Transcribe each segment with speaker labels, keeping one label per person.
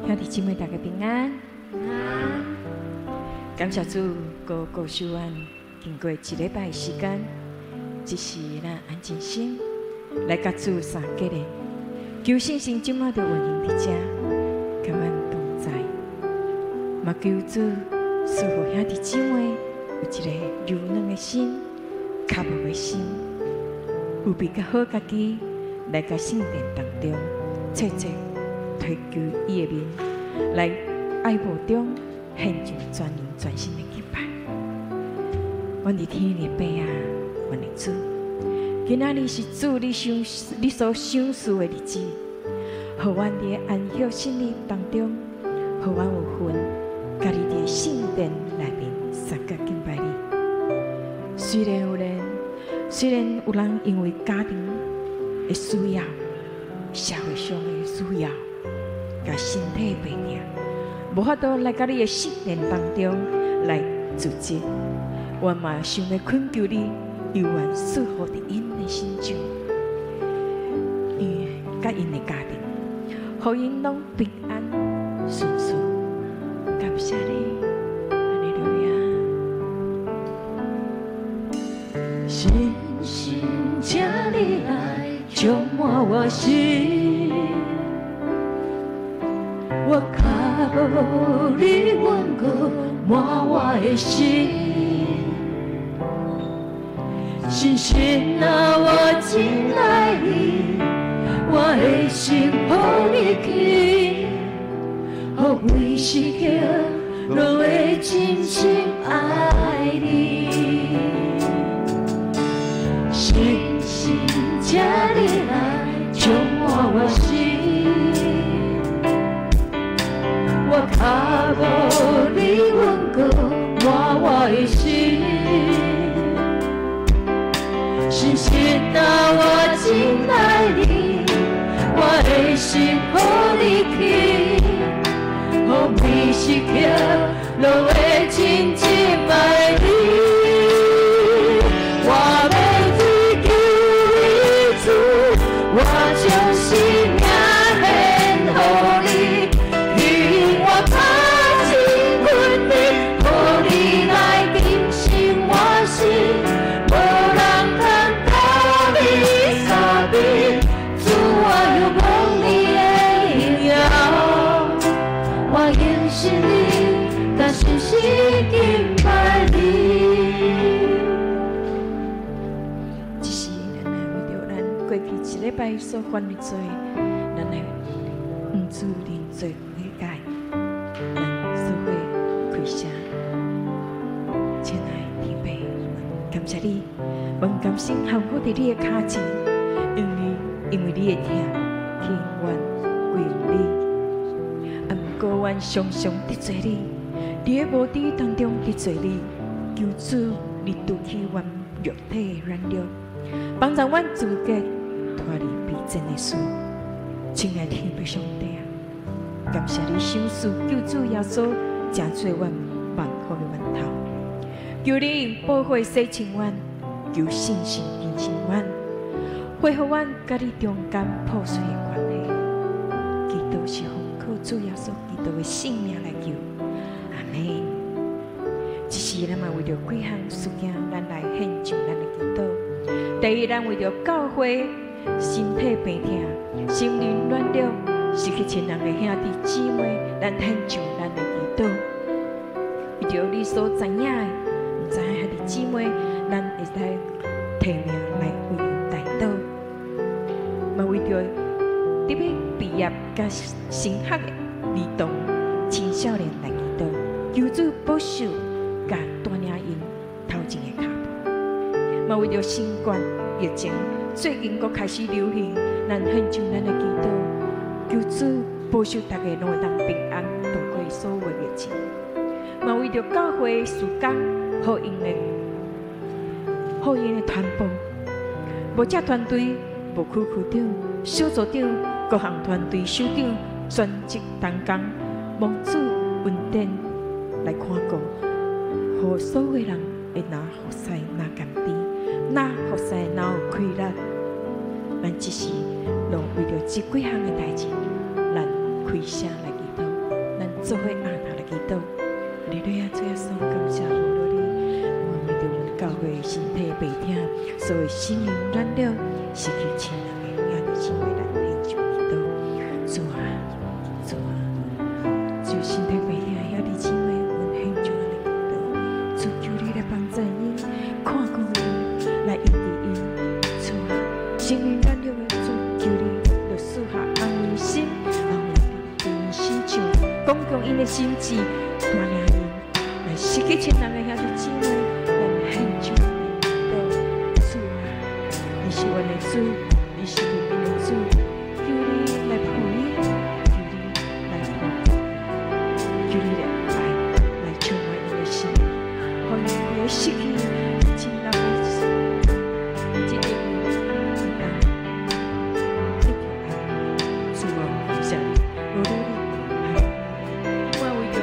Speaker 1: 兄弟姊妹，大家平安。感謝主，閣保守阮經過一禮拜時間，這時咱安靜心來佮主相結連。求聖神這馬就運行佇遮，佮阮同在。嘛求主賜予兄弟姊妹有一个柔軟的心、渴慕的心，預備較好家己來到聖殿當中，切切推求伊的面，來愛慕中獻上全靈全心的敬拜。阮佇天的父啊，阮的主，今仔日是主你賞你所賞賜的日子，予阮佇安息聖日當中，予阮有份，佮你佇聖殿內面相佮敬拜你。雖然有人因為家庭的需要、社會上的需要，佮身體病痛，無法度來佮你的聖殿當中來聚集，我嘛想欲懇求你，猶原賜福佇𪜶的身上，𪜶佮𪜶的家庭，予𪜶攏平安順遂。感謝你，哈利路亞。
Speaker 2: 深深請你來充滿我心，我渴慕你穩固滿我的心。深深啊，我真愛你，我的心予你去，予每時刻攏會真心愛你。深深請你來充滿我心，我渴慕你穩固滿我的心。深深啊，我真愛你，我的心予你去，予每時刻攏會真真愛你。我欲追求你主，我將生命獻予你，予我較真穩定，予你來更新我心，無人通佮你相比，主，我仰望你的榮耀，我認識你，佮深深敬拜你。
Speaker 1: 這是咱來為著咱過去一禮拜所犯的罪，咱來向主認罪悔改，咱做伙開聲。親愛的天父，感謝你，阮甘心降服佇你的跤前，因為你的疼，吸引阮歸向你。啊，毋過阮常常得罪你，佇個無知當中得罪你，求主你除去阮肉體的軟弱，幫助阮資格脫離卑賤的事。親愛的天父上帝啊，感謝你賞賜救主耶穌，成做阮萬福的源頭。求你用寶血洗淨阮，求聖神更新阮，恢復阮佮你中間破碎的關係。祈禱是奉靠主耶穌基督的聖名來求，阿門。這時咱嘛為著幾項事件，咱來獻上咱的祈禱。第一，咱為著教會身體病痛、心靈軟弱、失去親人的兄弟姊妹，咱獻上咱的祈禱。為著你所知影的，毋知影兄弟姊妹，咱會使提名來為𪜶代禱。嘛為著佇欲畢業佮升學的兒童、青少年來祈禱，求主保守佮帶領𪜶頭前的跤步。嘛為著新冠疫情最近閣開始流行，咱獻上咱的祈禱，求主保守大家攏會當平安度過所有的疫情。嘛為著教會事工福音的傳播，牧者團隊、牧區區長、小組長、各項團隊首長、全職同工，蒙主恩典來看顧，予所有人會若服侍若甘甜，若服侍若有氣力。咱這時攏為著這幾項的代誌，咱開聲來祈禱。做伙按頭來祈禱。哈利路亞，主耶穌，感謝無論你，我為著阮教會身體病疼，所有心靈軟弱，失去親人的兄弟姊妹，咱獻上祈禱。主啊，主啊，主身體病疼兄弟姊妹，阮獻上來祈禱。主，求你來幫助𪜶，看顧𪜶，來醫治𪜶。主啊，心靈軟弱的主，求你來賜下安慰心，然後來對𪜶身上，剛強𪜶的心志，帶領𪜶來失去親人的兄弟姊妹，咱獻上來祈禱。主啊，你是阮的主，你是憐憫的主，求你來抱𪜶，求你來保護，求你的愛來充滿𪜶的心，予𪜶佇失去親人的這一面，會當得著愛。主啊，感謝你，無論你，我為著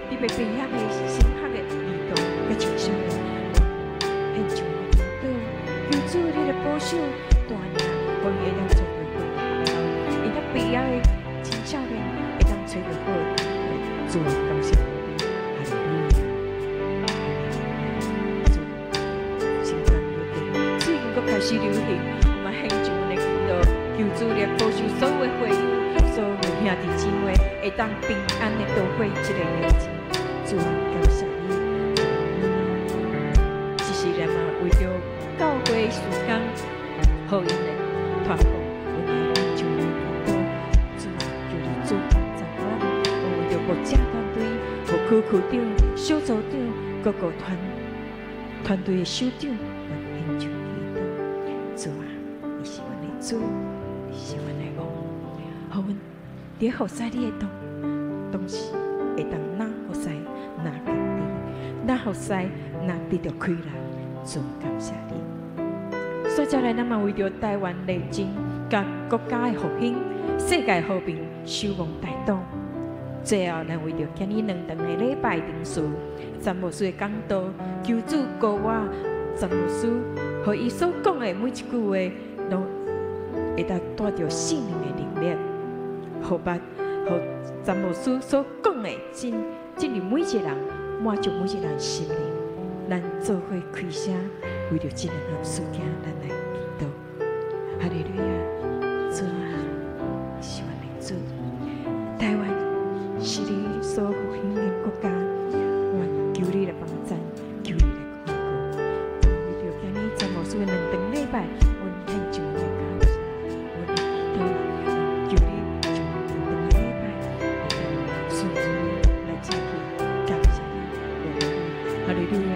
Speaker 1: 特別悲傷的深刻的兒童佮青少年，獻上來祈禱，求主你來保守帶領，予伊會當做著好學校，伊較悲哀的青少年會當揣著好的主啊，感謝你，哈利路亞，主，新冠疫情最近閣開始流行，我嘛獻上阮的祈禱，求主來保守所有的會友，所有的兄弟姊妹會當平安的度過這個日子。主啊，感謝你。其實咱嘛為著教會事工，予𪜶的傳播，阮來獻上來祈禱。主啊，求你主幫助阮，我為著牧者團隊、牧區區長、小組長、各個團隊的首長，阮獻上祈禱。主啊，你是阮的主，你是阮的王，予阮佇服侍你的當時，會當若服侍若堅持，若服侍若得著氣力。主，感謝你。接下來，咱嘛為著台灣內政、佮國家的復興、世界和平守望代禱。最後，咱為著今日兩頓的禮拜定時，詹牧師的講道，求主膏抹詹牧師，予伊所講的每一句話，攏會當帶著聖靈的能力，予捌，予詹牧師所講的進入每一個人，滿足每一個人心靈。咱做伙開聲，為著這兩項事件，咱來祈禱。哈利路亞，主啊，你是阮的主，台灣是你所復興的國家，我求你來幫贊，求你來看顧。為著今日詹牧師的兩頓禮拜，阮獻上來感謝，阮來祈禱，求你將兩頓的禮拜，順利來進去，感謝你，哈利路亞。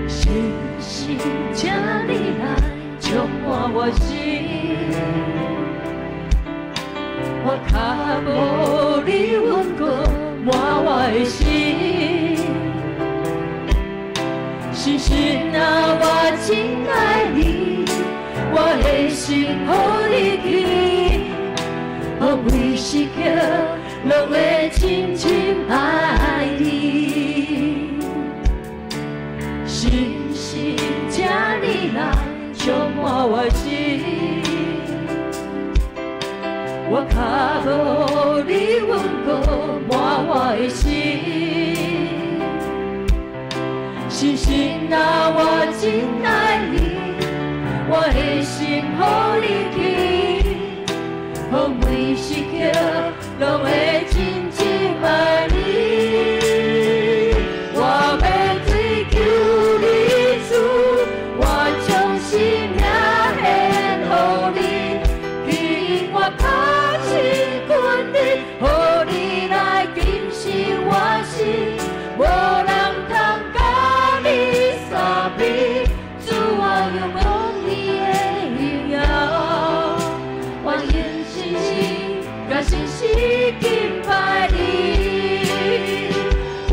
Speaker 2: 信心，請你來充滿我心，我跤步你穩固滿我的心。深深啊，我真愛你，我的心予你去，予每時刻攏會深深愛你。深深，請你來充滿我心，我跤步你穩固滿我的心。深深啊，我真愛你，我的心予你去，予每時刻攏會深深愛你。我欲追求你主，我將生命獻予你，吸引我較親近你，予你來更新我心，無人通佮你相比。主啊，仰望你的榮耀，我用信心佮信心敬拜你。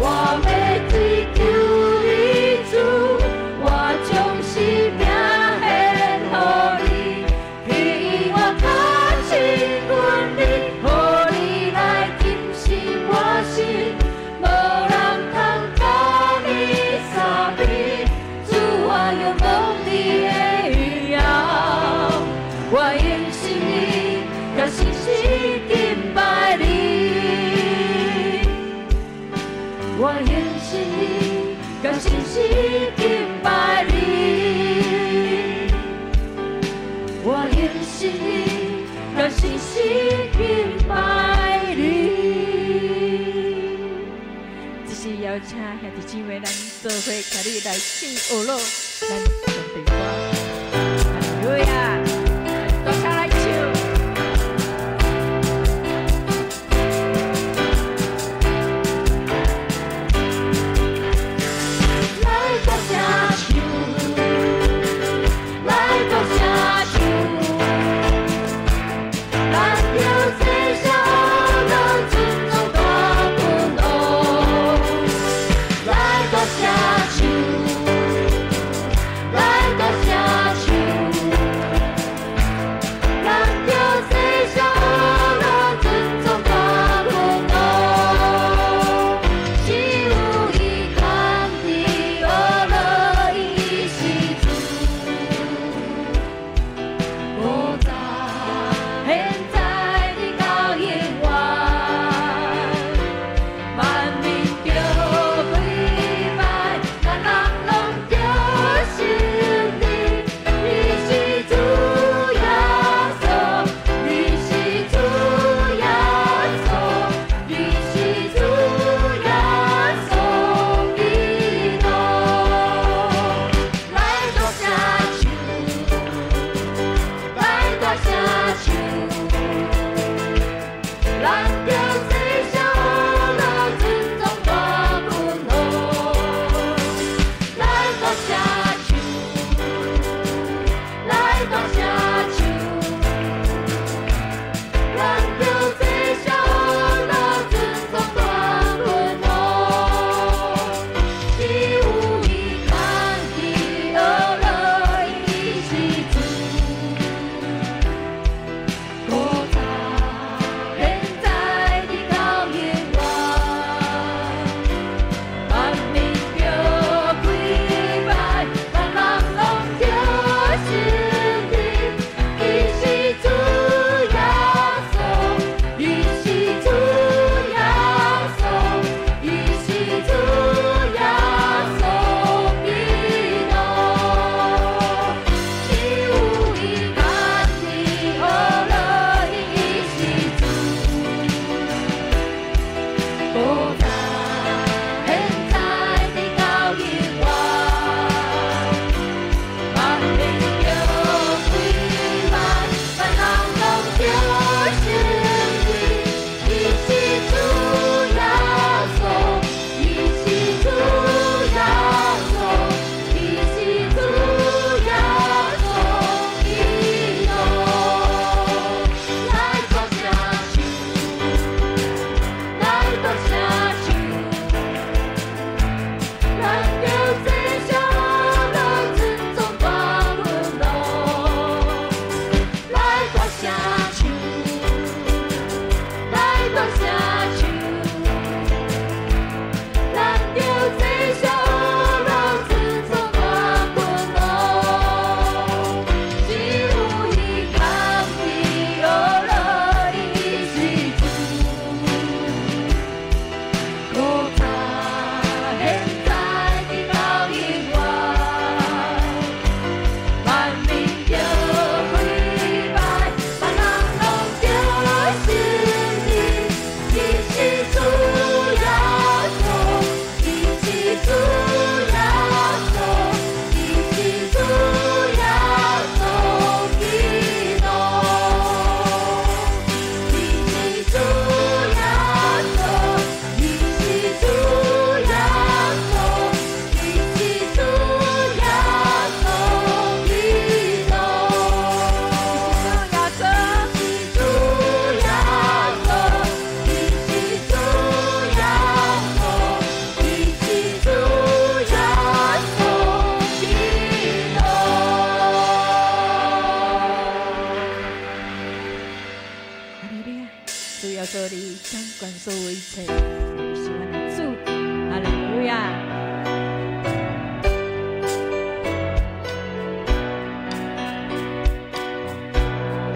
Speaker 2: 我欲追求你主，我將生命獻予你，吸引我較親近你，予你來更新
Speaker 1: 請兄弟姊妹，咱做伙共你來唱呵咾，咱上帝歌。哈利路亞，大聲來唱。
Speaker 2: 來大聲唱，來大聲唱，咱著齊聲呵咾，尊崇大君王。來大聲唱，來大聲唱，咱著齊聲呵咾，尊崇大君王。只有伊堪得呵咾，伊是主。古早、現在、直到永遠，萬民著跪拜，萬人攏著承認，你是主耶穌，你是主耶穌，你是主耶穌基督。來大聲唱，來大聲唱，咱著齊聲呵咾，尊崇大君王。來大聲唱，來大聲唱，咱著齊聲呵咾，尊崇大君王。只有伊堪得呵咾，伊是主。古早、現在、直到永遠，萬民著跪拜，萬人攏著承認，伊是主耶穌，伊是主耶穌，伊是主耶穌基督。只有伊堪得呵咾，伊是主。古早、現在、直到永遠，萬民著跪拜，萬人攏著承認，伊是主耶穌，伊是主耶穌，伊是主耶穌基督。來大聲唱，來大聲唱，咱著齊聲呵咾，尊崇大君王。來大聲唱，來大聲唱，咱著齊聲呵咾，尊崇大君王。只有伊堪得呵咾，伊是主。古早、現在、直到永遠，萬民著跪拜，萬人攏著承認，伊是主耶穌，伊是主耶穌，伊是主耶穌基督。伊是主耶穌，伊是主耶穌，伊是主耶穌基督。
Speaker 1: 耶穌，
Speaker 2: 是主耶穌，伊是主耶穌，伊是主耶穌基督。
Speaker 1: 哈利路亞，主耶穌你掌管所有一切，你是阮的主，哈利路亞。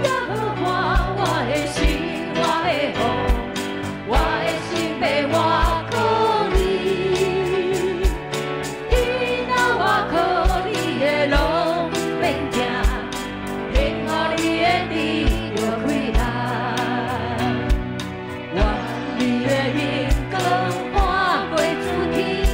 Speaker 2: 耶和華，我的神，我的王，我的心欲倚靠你。你若倚靠你的路免驚，幸好你的智著開來，願你的榮光過諸天。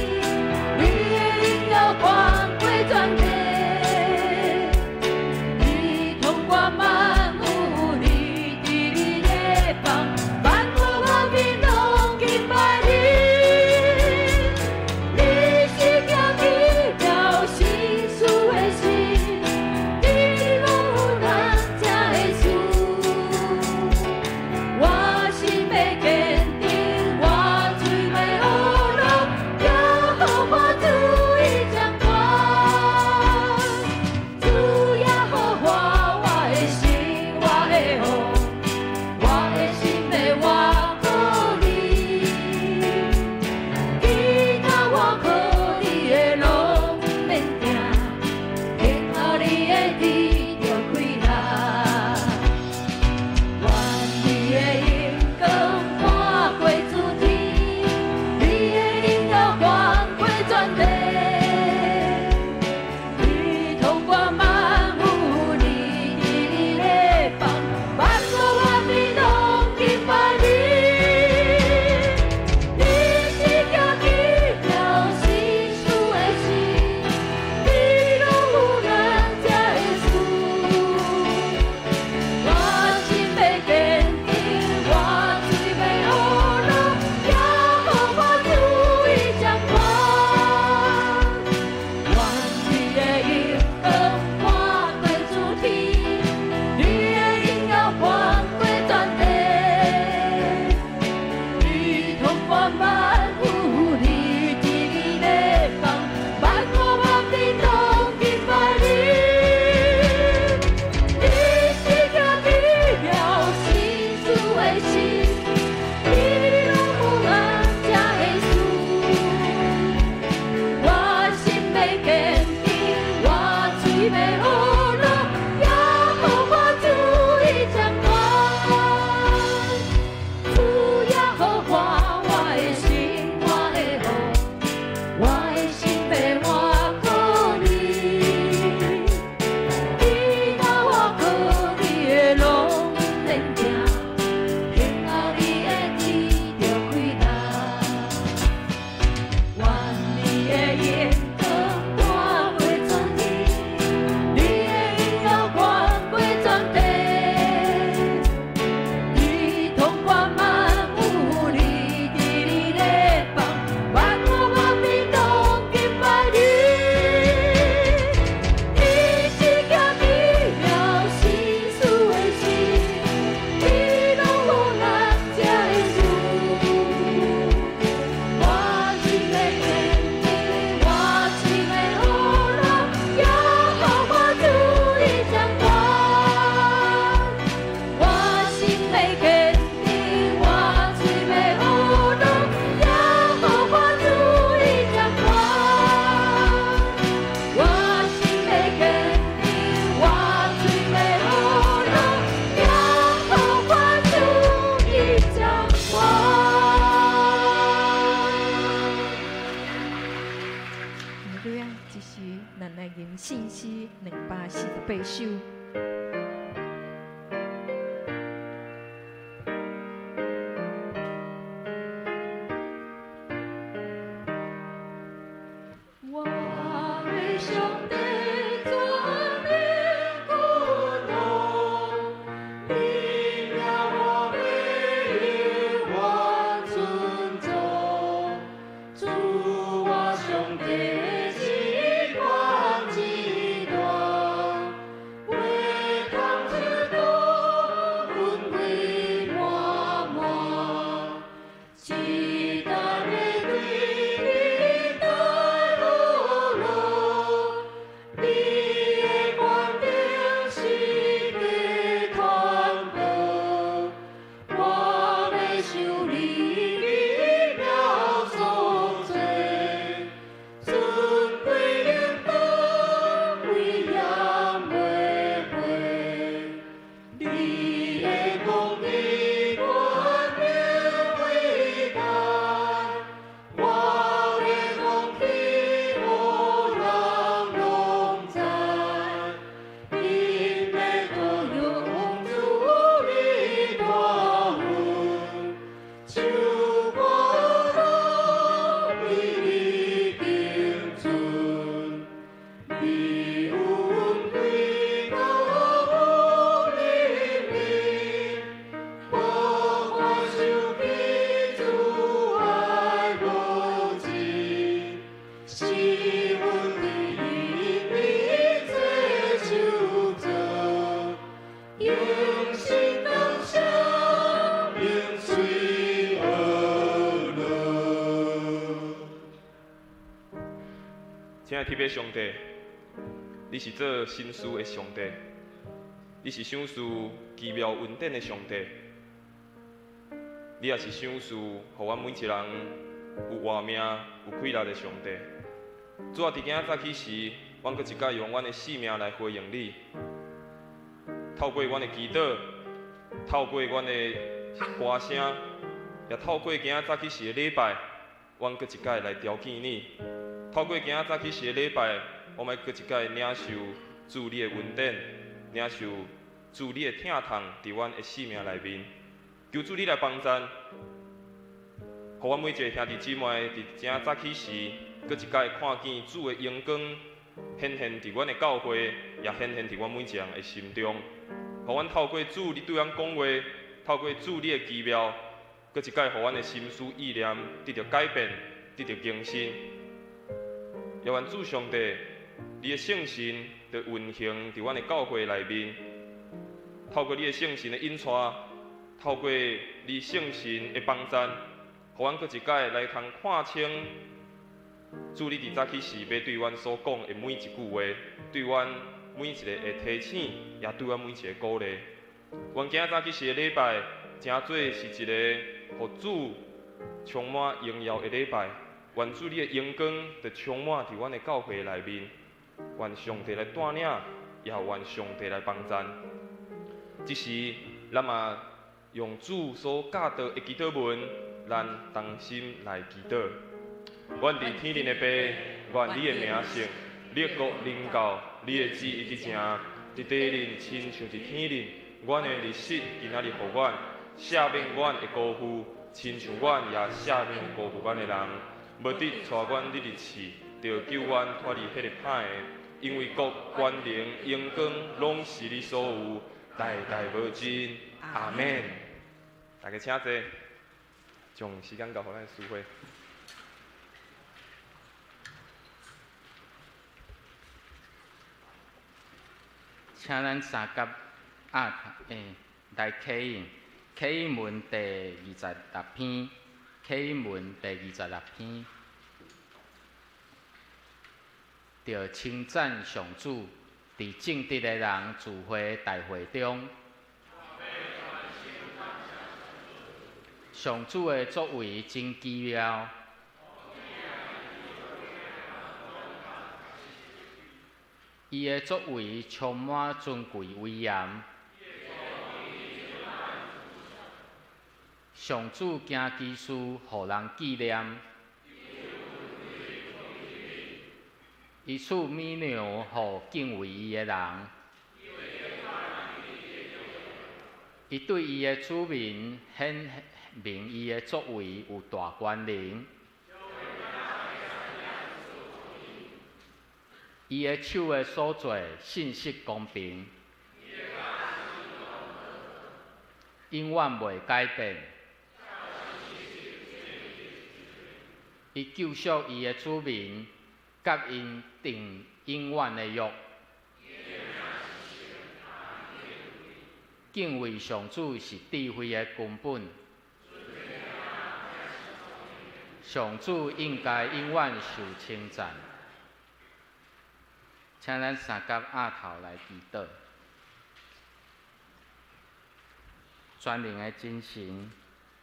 Speaker 1: 聖詩248首。
Speaker 2: 我的上帝全能君王，你命我欲永远尊崇，主我上帝至悬至大，袂通出讲恩惠满满，一代的对你带落落，你的权柄是加传播，我欲受你奇妙所做，尊贵荣光威严袂废，你的公义权柄伟大，我欲讲起予人拢知，𪜶欲歌咏主你大恩，唱歌乐为你敬尊，你恩惠高无人比，无法受比主爱无尽，是阮伫你这手做，用心感谢，用嘴学乐。
Speaker 3: 亲爱的天父上帝，你是做神事的上帝，你是賞賜奇妙恩典的上帝，你也是賞賜予阮每一人有活命、有氣力的上帝。主啊，佇今仔早起時，阮閣一擺用阮的性命來回應你，透過阮的祈禱，透過阮的歌聲，也透過今仔早起時的禮拜，阮閣一擺來朝見你。透過今仔早起時的禮拜，我們閣一擺領受主你的恩典，領受主你的疼痛佇阮的生命內面。求主你來幫贊，予阮每一個兄弟姊妹佇今仔早起時，閣一擺看見主的榮光顯現佇阮的教會，也顯現佇阮每一個人的心中。予阮透過主你對阮講話，透過主你的奇妙，閣一擺予阮的心思意念得著改變，得著更新。也願主上帝，你的聖神就運行佇阮的教會內面，透過你的聖神的引帶，透過你聖神的幫贊，予阮閣一擺來通看清主你佇早起時欲對阮所講的每一句話，對阮每一個的提醒，也對阮每一個鼓勵。願今仔早起時的禮拜，成做是一個予主充滿榮耀的禮拜。願主你的榮光就充滿佇阮的教會內面，願上帝來帶領，也願上帝來幫贊。這時，咱嘛用主所教導的祈禱文，咱同心來祈禱。阮佇天頂的父，願你的名聖，你的國臨到，你的旨意去成，佇地裡親像佇天頂。阮的日食今仔日予阮，赦免阮的辜負，親像阮也赦免辜負阮的人。無得帶阮入去試，著救阮脫離彼個歹的，因為國、權能、榮光，攏是你所有，代代無盡。阿們。大家請坐，將時間交予咱司會。
Speaker 4: 請咱三甲鴨來啟應，啟應文第26篇，啟應文第26篇，著稱讚上主，佇正直的人聚會大會中，上主的作為真奇妙。伊的作為充滿尊貴威嚴，上主行奇事，予人紀念。伊賜米糧予敬畏伊的人。伊對伊的子民顯明伊的作為有大權能。伊的手的所做，信實公平，永遠袂改變。伊救贖伊的子民，佮𪜶訂永遠的約。敬畏上主是智慧的根本。上主應該永遠受稱讚。請咱三敆額頭來祈禱。全能的真神，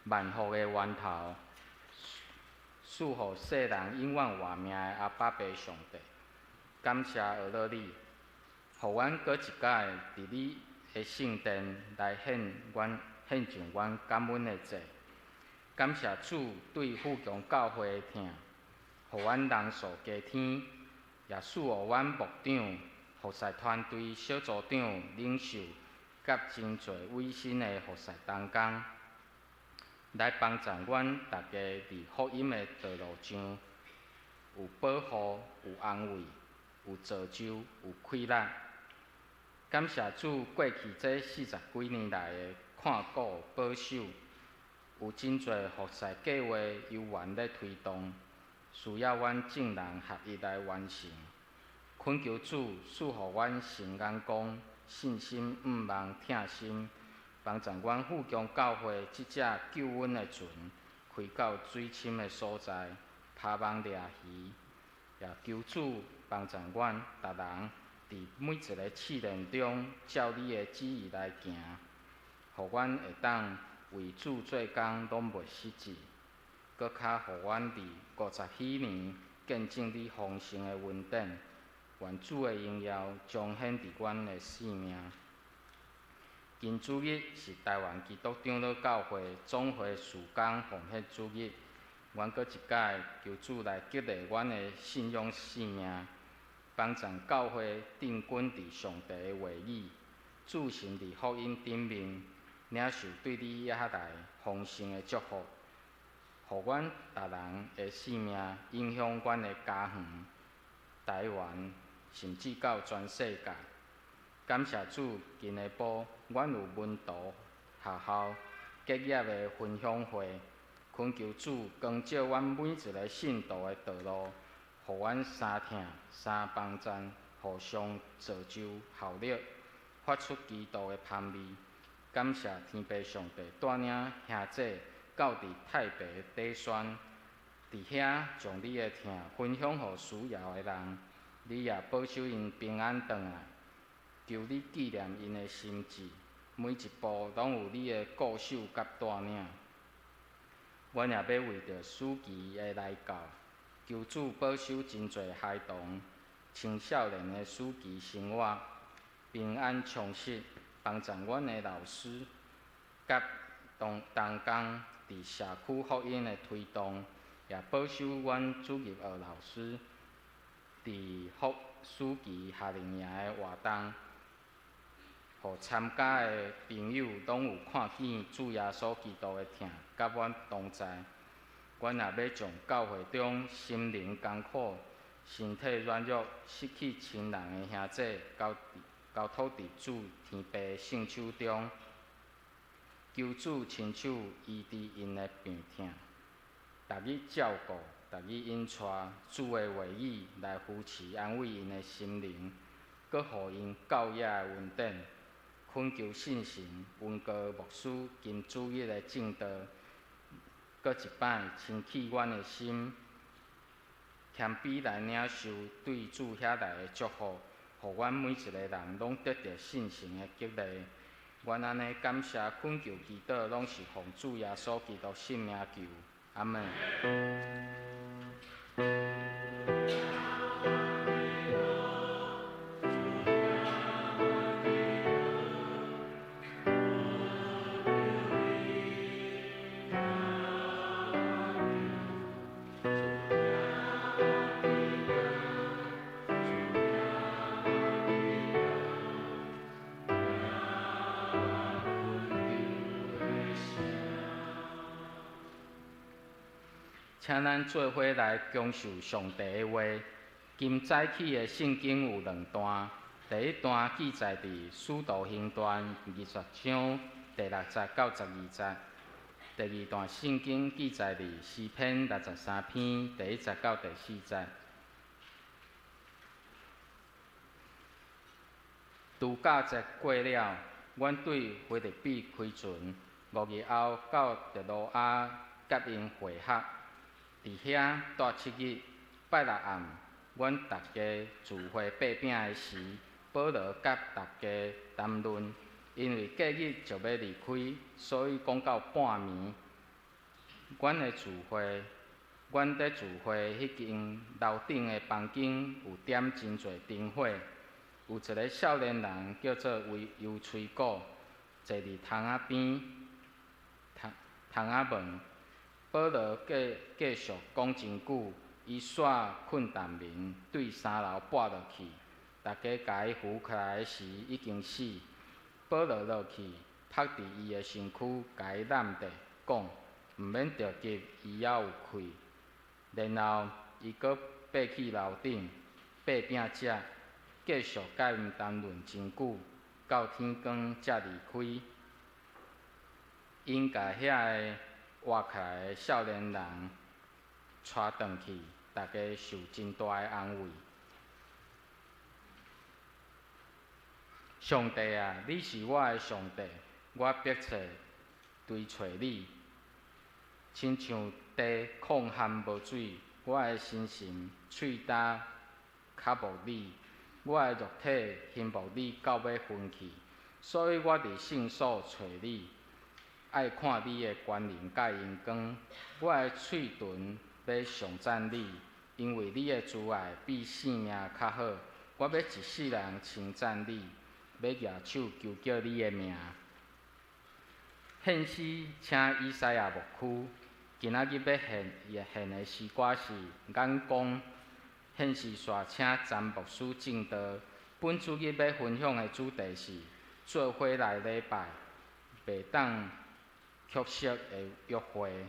Speaker 4: 萬福的源頭，賜予世人永遠活命的阿爸父上帝，感謝阿樂你，予阮閣一擺佇你的聖殿來獻阮獻上阮感恩的祭。感謝主對富強教會的疼，予阮人數加添。也賜予阮牧長、服侍團隊、小組長、領袖，佮真濟委身的服侍同工，來幫助阮逐家佇福音的道路上有保護、有安慰、有造就、有氣力。感謝主過去這四十幾年來的看顧保守，有真濟服侍計畫猶原咧推動。需要阮眾人合一來完成。懇求主賜予阮神眼光、信心、向望、疼心，幫助阮富強教會這隻救恩的船，開到水深的所在，拋網掠魚。也求主幫助阮逐人，佇每一个試煉中，照你的旨意來行，予阮會當為主做工，攏袂失志。閣較予阮佇五十禧年見證你豐盛的恩典，願主的榮耀彰顯佇阮的生命。今主日是台灣基督長老教會總會事工奉獻主日，阮閣一擺求主來激勵阮的信仰生命，幫助教會定根佇上帝的話語，駐身佇福音頂面，領受對你遐來豐盛的祝福。予阮逐人的生命影響阮的家園、台灣，甚至到全世界。感謝主，今下晡阮有門徒學校結業的分享會，懇求主光照阮每一个信徒的道路，予阮三疼三幫贊，互相造就效力，發出基督的芳味。感謝天父上帝帶領兄姊到佇太白底山，佇遐將你的疼分享予需要的人，你也保守𪜶平安轉來。求你紀念𪜶的心志，每一步攏有你的顧守佮帶領。阮也欲為著暑期的來到，求主保守真濟孩童、青少年的暑期生活平安充實，幫助阮的老師佮同同工佇社區福音的推動，也保守阮主日學老師佇福暑期夏令營的活動，予參加的朋友攏有看見主耶穌基督的疼佮阮同在。阮也欲將教會中心靈艱苦、身體軟弱、失去親人的兄姊交交託佇主天父的聖手中，求主親手醫治𪜶的病痛，逐日照顧，逐日引帶主的話語來扶持安慰𪜶的心靈，閣予𪜶教養的恩典。懇求聖神恩膏牧師今主日的證道，閣一擺清去阮的心，謙卑來領受對主遐來的祝福，予阮每一个人攏得著聖神的激勵。阮按呢感謝懇求祈禱，攏是奉主耶穌基督聖名求，阿們。請咱做伙來享受上帝的話。今早起的聖經有兩段，第一段記載佇《使徒行傳》20章第6節到12節；第二段聖經記載佇詩篇63篇第1節到第4節。度假節過了，阮對腓立比開船，5日後到特羅亞，佮𪜶會合。佇遐蹛7日。拜六暗，阮逐家聚會擘餅的時，保羅佮逐家談論，因為隔日就欲離開，所以講到半暝。阮佇聚會彼間樓頂的房間有點真濟燈火。有一个少年人叫做猶推古，坐佇窗仔邊，窗仔門。保羅繼續講真久，伊煞睏淡眠，對三樓跋落去。逐家共伊扶起來時，已經死。保羅落去，拍佇伊的身軀，共伊攬著，講：毋免著急，伊猶有氣。然後伊閣爬去樓頂，擘餅食，繼續佮𪜶談論真久，到天光才離開。𪜶共遐個活起來的少年人帶轉去，逐家受真大的安慰。上帝啊，你是我的上帝，我迫切追揣你，親像地曠旱無水，我的身心喙焦渴慕你，我的肉體欣慕你到欲昏去，所以我佇聖所揣你，愛看你的權能佮榮光。我的喙唇欲頌讚你，因為你的慈愛比性命較好。我欲一世人稱讚你，欲舉手求叫你的名。獻詩請以賽亞牧師，今仔日欲獻的詩歌是《眼光》。獻詩煞請詹牧師證道。本主日欲分享的主題是做伙來禮拜，袂當缺席的約會。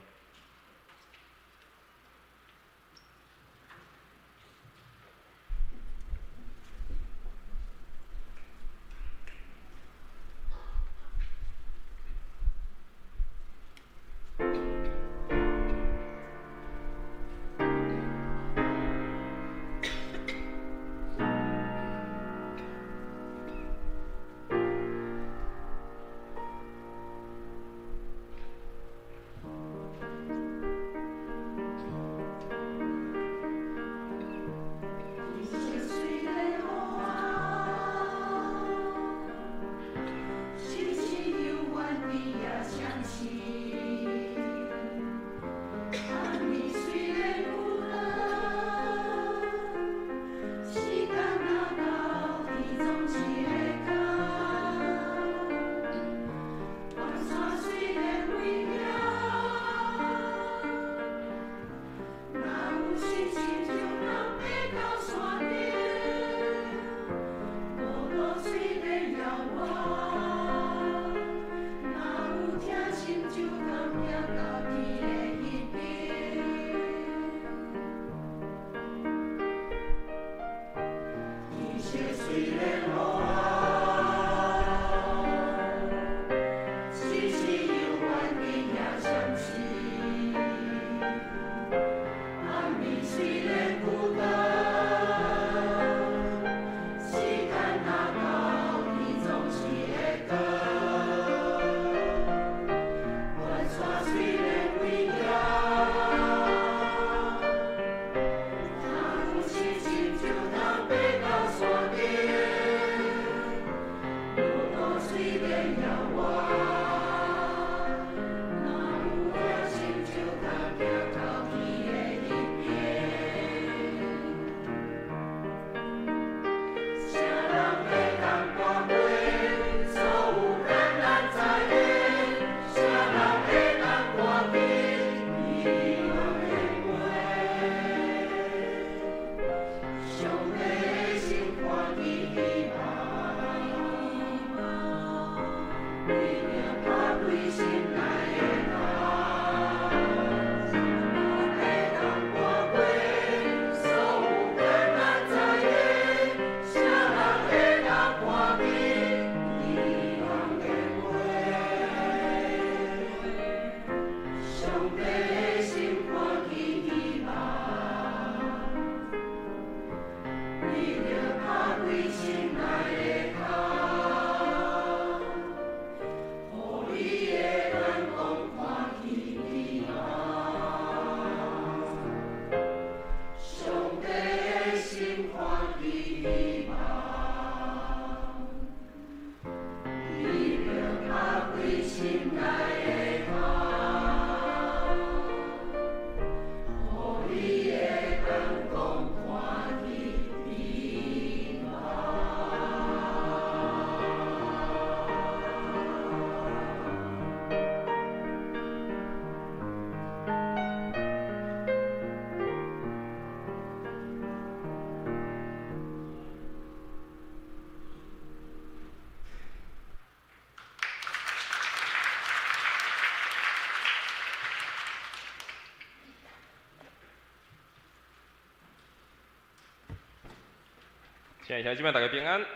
Speaker 3: 親愛兄姊妹，大家平安。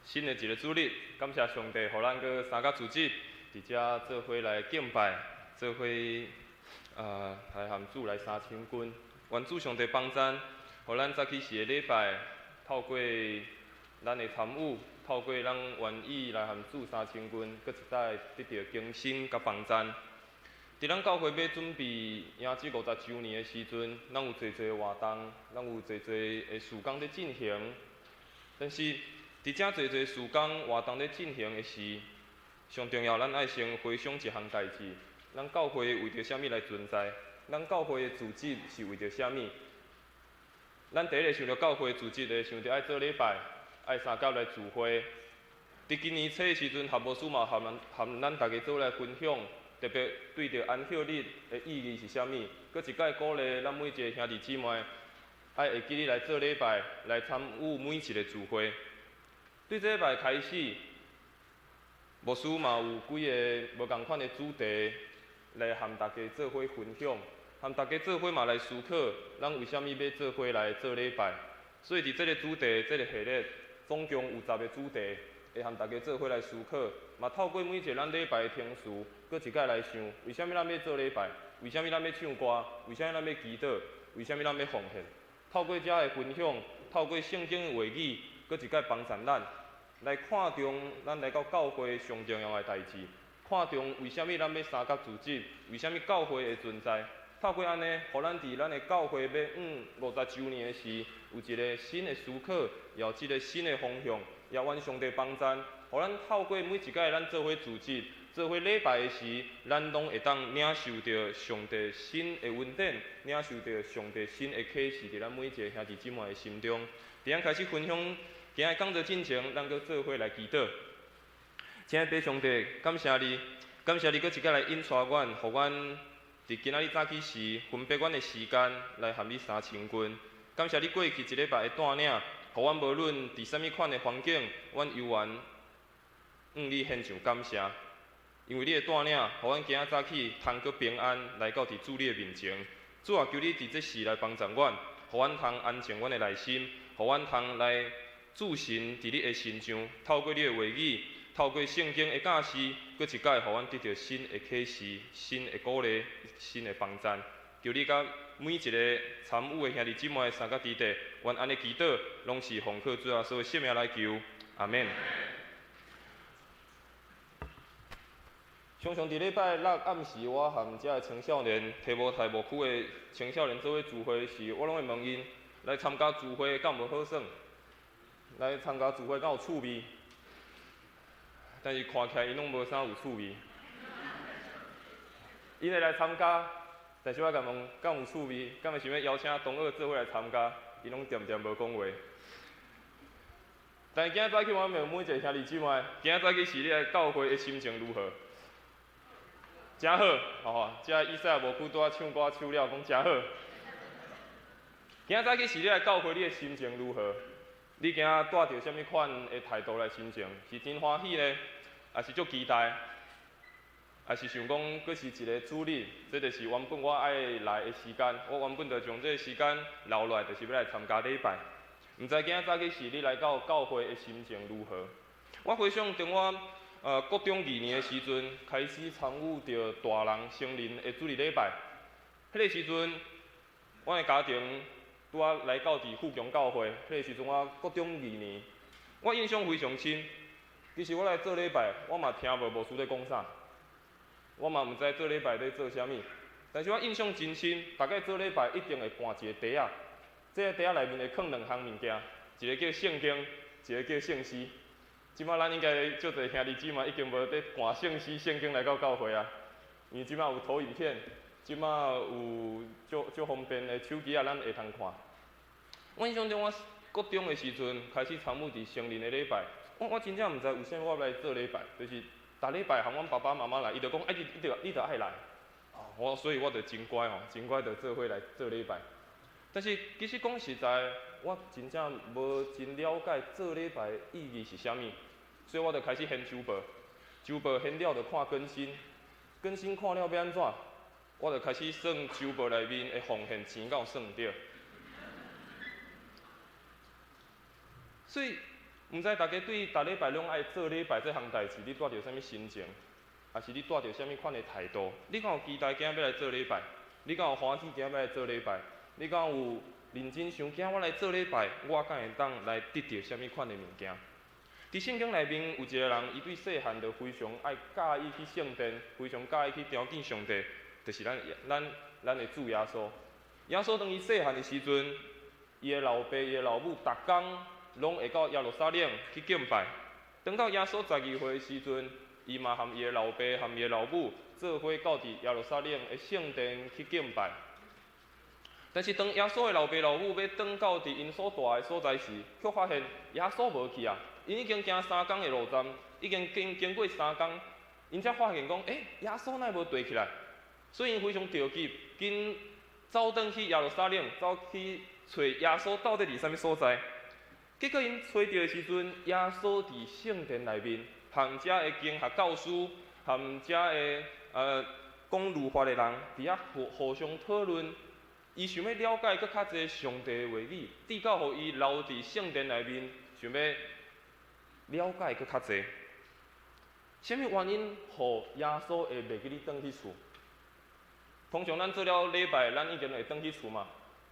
Speaker 3: 新的一个主日，感謝上帝，予咱閣三甲組織，佇遮做伙來敬拜，做伙來和主來相親近。願主上帝幫贊，予咱早起時的禮拜，透過咱的參與，透過咱願意來和主相親近，閣一擺得著更新佮幫贊。佇咱教會欲準備迎接50週年的時陣，咱有濟濟活動，咱有濟濟的事工佇進行。但是，佇遮濟濟事工活動咧進行的時，上重要，咱愛先回想一項代誌：咱教會為著啥物來存在？咱教會的組織是為著啥物？咱第一个想著教會組織，會想著愛做禮拜，愛三甲來聚會。佇今年初的時陣，何牧師嘛和咱大家做來分享。特別對著安息日的意義是啥物？閣一擺鼓勵咱每一个兄弟姊妹，愛會記得來做禮拜，來參與每一个聚會。對這禮拜開始，牧師嘛有幾个無仝款的主題來和大家做伙分享，和大家做伙嘛來思考，咱為啥物欲做伙來做禮拜？所以佇這个主題，這个系列總共有10个主題，會和大家做伙來思考，嘛透過每一个咱禮拜的程序，閣一擺來想，為啥物咱欲做禮拜？為啥物咱欲唱歌？為啥物咱欲祈禱？為啥物咱欲奉獻？透過遮的分享，透過聖經的話語，閣一擺幫助咱來看重咱來到教會上重要的代誌，看重為啥物咱欲三甲組織？為啥物教會會存在？透過按呢，予咱佇咱的教會欲往50週年的時，有一个新的思考，也有一个新的方向，也願上帝幫贊，予咱透過每一擺咱做伙組織、做伙禮拜的時，咱攏會當領受著上帝新的恩典，領受著上帝新的啟示，佇咱每一个兄弟姊妹的心中。佇咱開始分享今仔講座進前，咱閣做伙來祈禱。親愛的上帝，感謝你，感謝你閣一擺來引帶阮，予阮佇今仔日早起時分別阮的時間來和你相親近。感謝你過去一禮拜的帶領，予阮無論佇啥物款的環境，阮猶原向你獻上感謝。因為你的帶領，予阮今仔早起通閣平安來到佇主你的面前。主啊，求你佇這時來幫助阮，予阮通安靜阮的內心，予阮通來注神佇你的身上，透過你的話語，透過聖經的教示，閣一擺予阮得著新的啟示、新的鼓勵、新的幫贊。求你佮每一个參與的兄弟姊妹三甲弟弟，阮按呢祈禱，攏是奉靠主耶穌的聖名來求，阿們。常常佇禮拜六暗時，我和遮的青少年、提摩太牧區的青少年做伙聚會時，我攏會問𪜶來參加聚會敢無好耍，來參加聚會敢有趣味。但是看起來𪜶攏無啥有趣味。𪜶會來參加，但是我共問敢有趣味，敢會想欲邀請同學做伙來參加，𪜶攏恬恬無講話。但是今仔早起我問每一个兄弟姊妹，今仔早起時你來教會的心情如何？誠好，吼！遮以賽亞牧區拄仔唱歌唱了，講誠好。今仔早起時你來教會，你的心情如何？你今仔帶著啥物款的態度來心情？是真歡喜呢，抑是足期待？抑是想講，閣是一個主日，這就是原本我愛來的時間。我原本就將這個時間留落來，就是欲來參加禮拜。毋知今仔早起時你來到教會的心情如何？我回想當我國中二年的時陣，開始參與著大人成人的主日禮拜。彼個時陣，阮的家庭拄仔來到佇富強教會。彼個時陣我國中二年，我印象非常深。其實我來做禮拜，我嘛聽無牧師咧講啥，我嘛毋知做禮拜咧做啥物。但是我印象真深，逐擺做禮拜一定會盤一個袋仔，這个袋仔內面會囥兩項物件，一个叫聖經，一个叫聖詩。這擺咱應該足濟兄弟姊妹已經無佇盤聖詩、聖經來到教會啊，因為這擺有投影片，這擺有足足方便的手機啊，咱會通看。我印象中，我國中的時陣開始參與佇成人的禮拜，我真正毋知為啥物我欲來做禮拜，就是逐禮拜和阮爸爸媽媽來，伊就講，哎，你著愛來，我所以我就真乖吼，真乖就做伙來做禮拜。但是其實講實在，我真正無真了解做禮拜的意義是啥物，所以我就開始掀週報，週報掀了就看更新，更新看了欲按怎，我就開始算週報內面的奉獻錢敢有算著。所以，毋知大家對逐禮拜攏愛做禮拜這項代誌，你帶著啥物心情？抑是你帶著啥物款的態度？你敢有期待今仔欲來做禮拜？你敢有歡喜今仔欲來做禮拜？你敢有認真想今仔我來做禮拜，我敢會當來得著啥物款的物件？佇聖經內面有一個人，伊對細漢就非常愛佮意去聖殿，非常佮意去朝見上帝，就是咱的主耶穌。耶穌當伊細漢的時陣，伊的老爸、伊的老母，逐工攏會到耶路撒冷去敬拜。當到耶穌12歲的時陣，伊嘛和伊的老爸、和伊的老母做伙到佇耶路撒冷的聖殿去敬拜。但是當耶穌的老爸老母欲轉到佇𪜶所蹛的所在時，卻發現耶穌無去啊！𪜶已經行三工的路程，已經經過三工，𪜶才發現講，欸，耶穌哪會無綴起來？所以𪜶非常著急，緊走轉去耶路撒冷，走去揣耶穌到底佇啥物所在。結果𪜶揣著的時陣，耶穌佇聖殿內面，和遮的經學教師，和遮的講律法的人，佇遐互相討論。伊想欲了解閣較濟上帝的話語，直到予伊留佇聖殿內面，想欲了解閣較濟。啥物原因，予耶穌會袂記得轉去厝？通常咱做了禮拜，咱已經會轉去厝嘛。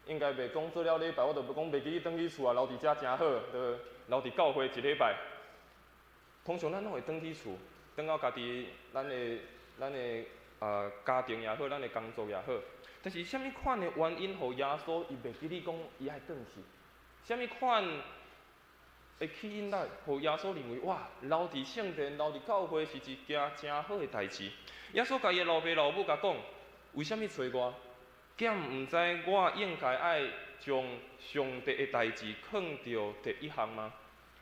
Speaker 3: 應該袂講做了禮拜，我就講袂記得轉去厝啊，留佇遮誠好，就留佇教會一禮拜。通常咱攏會轉去厝，轉到家己咱的家庭也好，咱的工作也好。但是啥物款的原因，予耶穌伊袂記得講伊愛轉去？啥物款的吸引力，予耶穌認為哇，留佇聖殿、留佇教會是一件誠好的代誌？耶穌共伊的老爸老母共講：為啥物揣我？敢毋知我應該愛將上帝的代誌囥佇第一項嗎？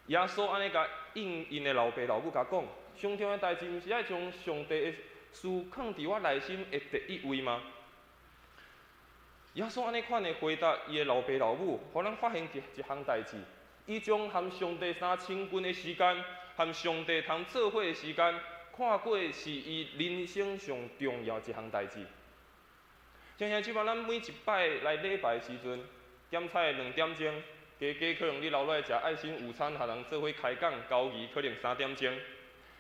Speaker 3: 耶穌按呢共𪜶的老爸老母共講：上重要的代誌，毋是愛將上帝的事囥佇我內心的第一位嗎？耶穌按呢款的回答伊的老爸老母，予咱發現一項代誌。伊將和上帝相親近的時間，和上帝通做伙的時間，看過是伊人生上重要一項代誌。像現這擺咱每一擺來禮拜的時陣，點菜2點鐘，加加可能你留落來食愛心午餐，和人做伙開講交誼，可能3點鐘。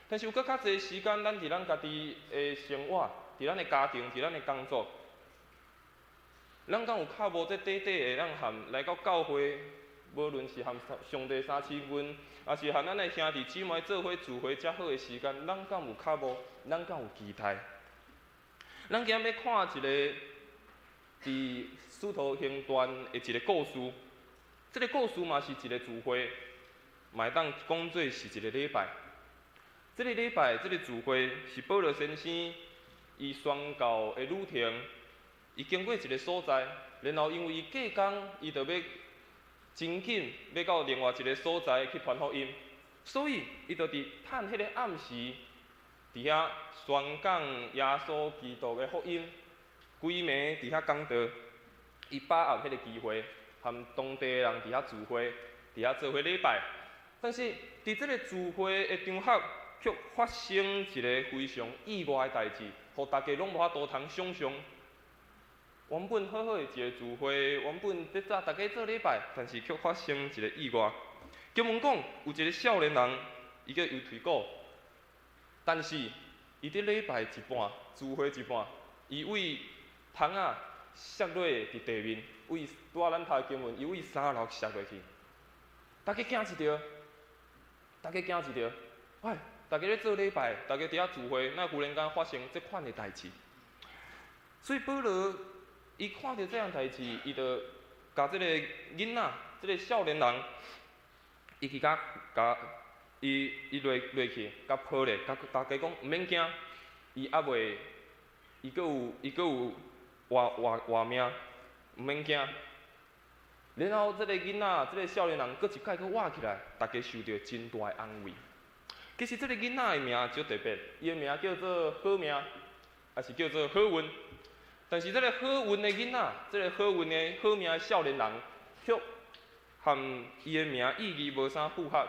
Speaker 3: 但是有閣較濟時間，咱佇咱家己的生活，佇咱的家庭，佇咱的工作，咱敢有較無這短短會當和來到教會，無論是和上帝相親近，抑是和咱的兄弟姊妹做伙聚會遮好的時間，咱敢有較無？咱敢有期待？咱今仔欲看一个佇使徒行傳的一個故事，這個故事嘛是一個聚會，嘛會當講做是一個禮拜。這個禮拜，這個聚會是保羅先生伊宣教的旅程。伊經過一個所在，然後因為伊隔工，伊就欲真緊欲到另外一個所在去傳福音，所以伊就佇趁彼个暗時，佇遐宣講耶穌基督的福音，規暝佇遐講道，伊把握彼个機會，和當地的人佇遐聚會，佇遐做伙禮拜。但是佇這个聚會的場合，卻發生一个非常意外的代誌，予大家攏無法度通想像。原本好好的一个聚會，原本佇遮大家做禮拜，但是卻發生一个意外。經文講，有一个少年人，伊叫猶推古，但是伊佇禮拜一半，聚會一半，伊對窗仔摔落佇地面，對拄仔咱讀的經文，伊對三樓摔落去。大家驚一趒，大家驚一趒，喂，大家咧做禮拜，大家佇遐聚會，哪忽然間發生這款的代誌？所以保羅伊看著這項代誌，伊就共這个囡仔，這个少年人，伊去共共伊伊落落去，共抱咧，共大家講毋免驚，伊猶未，伊閣有活命，毋免驚。然後這个囡仔，這个少年人，閣一擺閣活起來，大家受著真大的安慰。其實這个囡仔的名足特別，伊的名叫做好命，抑是叫做好運。但是這个好運的囡仔，這个好運的好命的少年人，卻和伊的名意義無啥符合，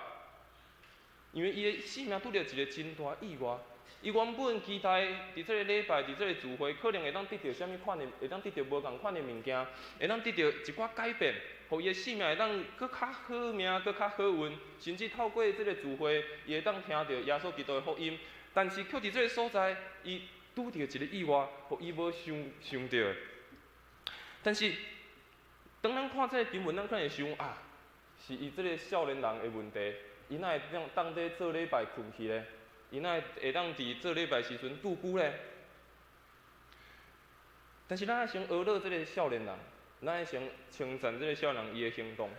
Speaker 3: 因為伊的生命拄著一个真大意外。伊原本期待佇這个禮拜，佇這个聚會，可能會當得著啥物款的，會當得著無仝款的物件，會當得著一寡改變，予伊的生命會當閣較好命，閣較好運，甚至透過這个聚會，伊會當聽著耶穌基督的福音。但是，卻佇這个所在，伊拄著一个意外，予伊無想想著的。但是，當咱看這个經文，咱可能會想啊，是伊這个少年人的問題，伊哪會當當佇做禮拜睏去咧？伊哪會會當佇做禮拜時陣拄久咧？但是咱愛先學了這个少年人，咱愛先稱讚這个少年人伊的行動。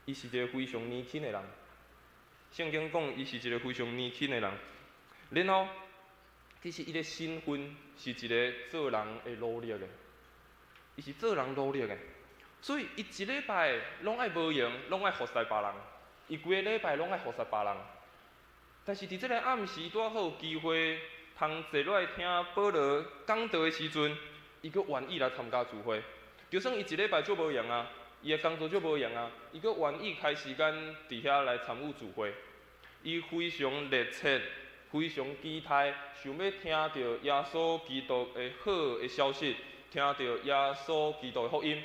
Speaker 3: 伊是一个非常年輕的人，聖經講伊是一个非常年輕的人。然後，其實伊的身份是一个做人的奴隸的，伊是做人奴隸的，所以伊一禮拜攏愛無閒，攏愛服侍別人。伊規个禮拜攏愛服侍別人。但是佇這个暗時拄好有機會通坐落來聽保羅講道的時陣，伊閣願意來參加聚會。就算伊一禮拜足無閒啊，伊的工作足無閒啊，伊閣願意開時間佇遐來參與聚會。伊非常熱切，非常期待，想欲聽著耶穌基督的好的消息，聽著耶穌基督的福音。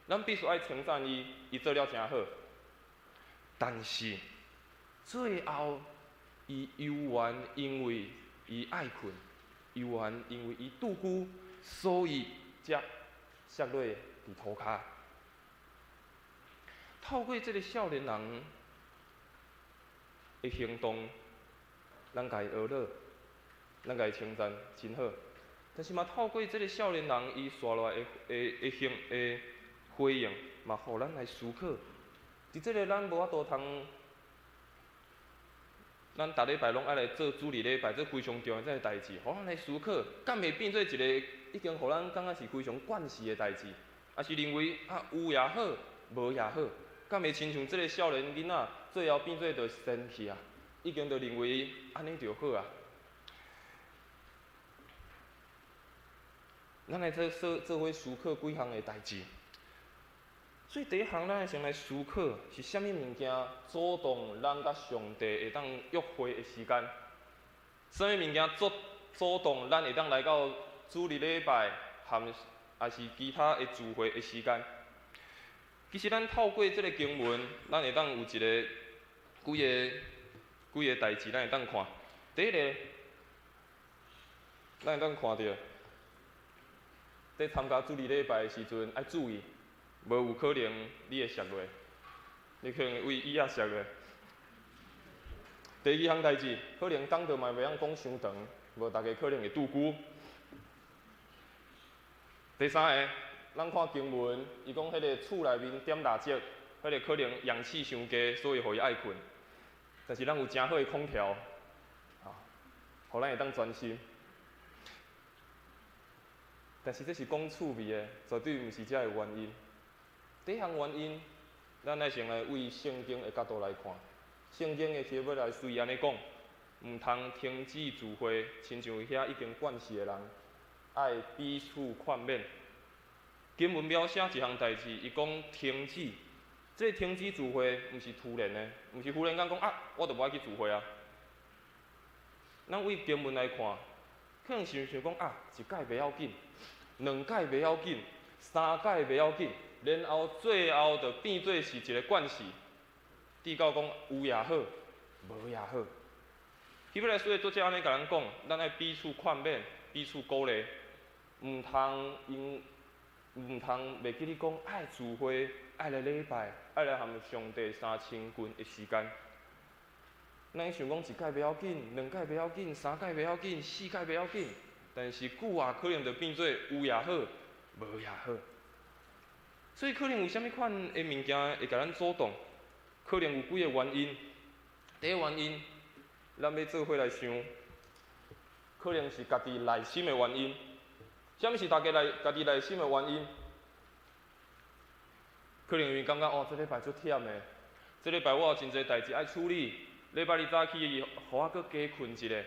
Speaker 3: 咱必須愛稱讚伊，伊做了誠好。但是最後，伊猶原因為伊愛睏，猶原因為伊拄久，所以才摔落佇塗跤。透過這个少年人的行動，咱共伊學了，咱共伊稱讚真好。但是嘛，透過這个少年人伊紲落來的的的行的回應，嘛，予咱來思考。佇這个咱無法度通，咱逐禮拜攏愛來做主日禮拜，這非常重要這个代誌，予咱來思考，敢會變做一个已經予咱感覺是非常慣勢的代誌，抑是認為啊有也好，無也好，敢會親像這个少年囡仔，最後變做就仙去啊，已經就認為按呢就好啊。咱來做做做伙思考幾項的代誌。所以第一項，咱愛先來思考是啥物物件阻擋咱佮上帝會當約會的時間？啥物物件阻阻擋咱會當來到主日禮拜含抑是其他的聚會的時間？其實咱透過這个經文，咱會當有一個幾个幾个代誌，咱會當看。第一个，咱會當看著，佇參加主日禮拜的時陣愛注意。無有可能你會摔落，你可能為椅仔摔落。第二項代誌，可能講道嘛袂曉講傷長，無逐家可能會拄久。第三个，咱看經文，伊講彼个厝內面點蠟燭，彼个可能氧氣傷低，所以予伊愛睏。但是咱有誠好的空調，啊，予咱會當專心。但是這是講趣味的，絕對毋是這个原因。第一項原因，咱愛先來為聖經的角度來看。聖經的希伯來書伊按呢講，毋通停止聚會，親像遐已經慣勢的人，愛彼此勸勉。經文描寫一項代誌，伊講停止，這个停止聚會毋是突然的，毋是忽然間講啊，我就無愛去聚會啊。咱為經文來看，可能想想講啊，一擺袂要緊，兩擺袂要緊，三擺袂要緊。然後最後就變做是一个慣勢，直到講有也好，無也好。希伯來書的作者按呢共咱講，咱愛彼此勸勉，彼此鼓勵，毋通因，毋通袂記得講愛聚會，愛來禮拜，愛來和上帝相親近的時間。咱想講一擺袂要緊，兩擺袂要緊，三擺袂要緊，四擺袂要緊，但是久啊，可能就變做有也好，無也好。所以可能有啥物款的物件會共咱阻擋？可能有幾個原因。第一個原因，咱欲做伙來想，可能是家己內心的原因。啥物是大家內家己內心的原因？可能因為感覺哦，這禮拜足忝的，這禮拜我有真濟代誌愛處理。禮拜日早起，予我閣加睏一下。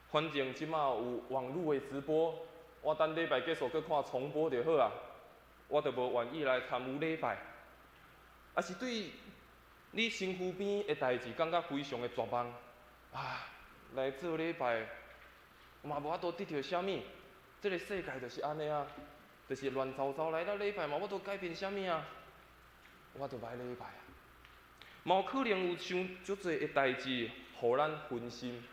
Speaker 3: 反正這馬有網路的直播，我等禮拜結束閣看重播就好啊。我就無願意來參與禮拜，抑是對你身軀邊的代誌感覺非常的絕望啊！來做禮拜，嘛無法度得著啥物。這个世界就是按呢啊，就是亂糟糟來到禮拜嘛，無法度改變啥物啊，我就無愛禮拜啊。嘛有可能有傷足濟的代誌，予咱分心。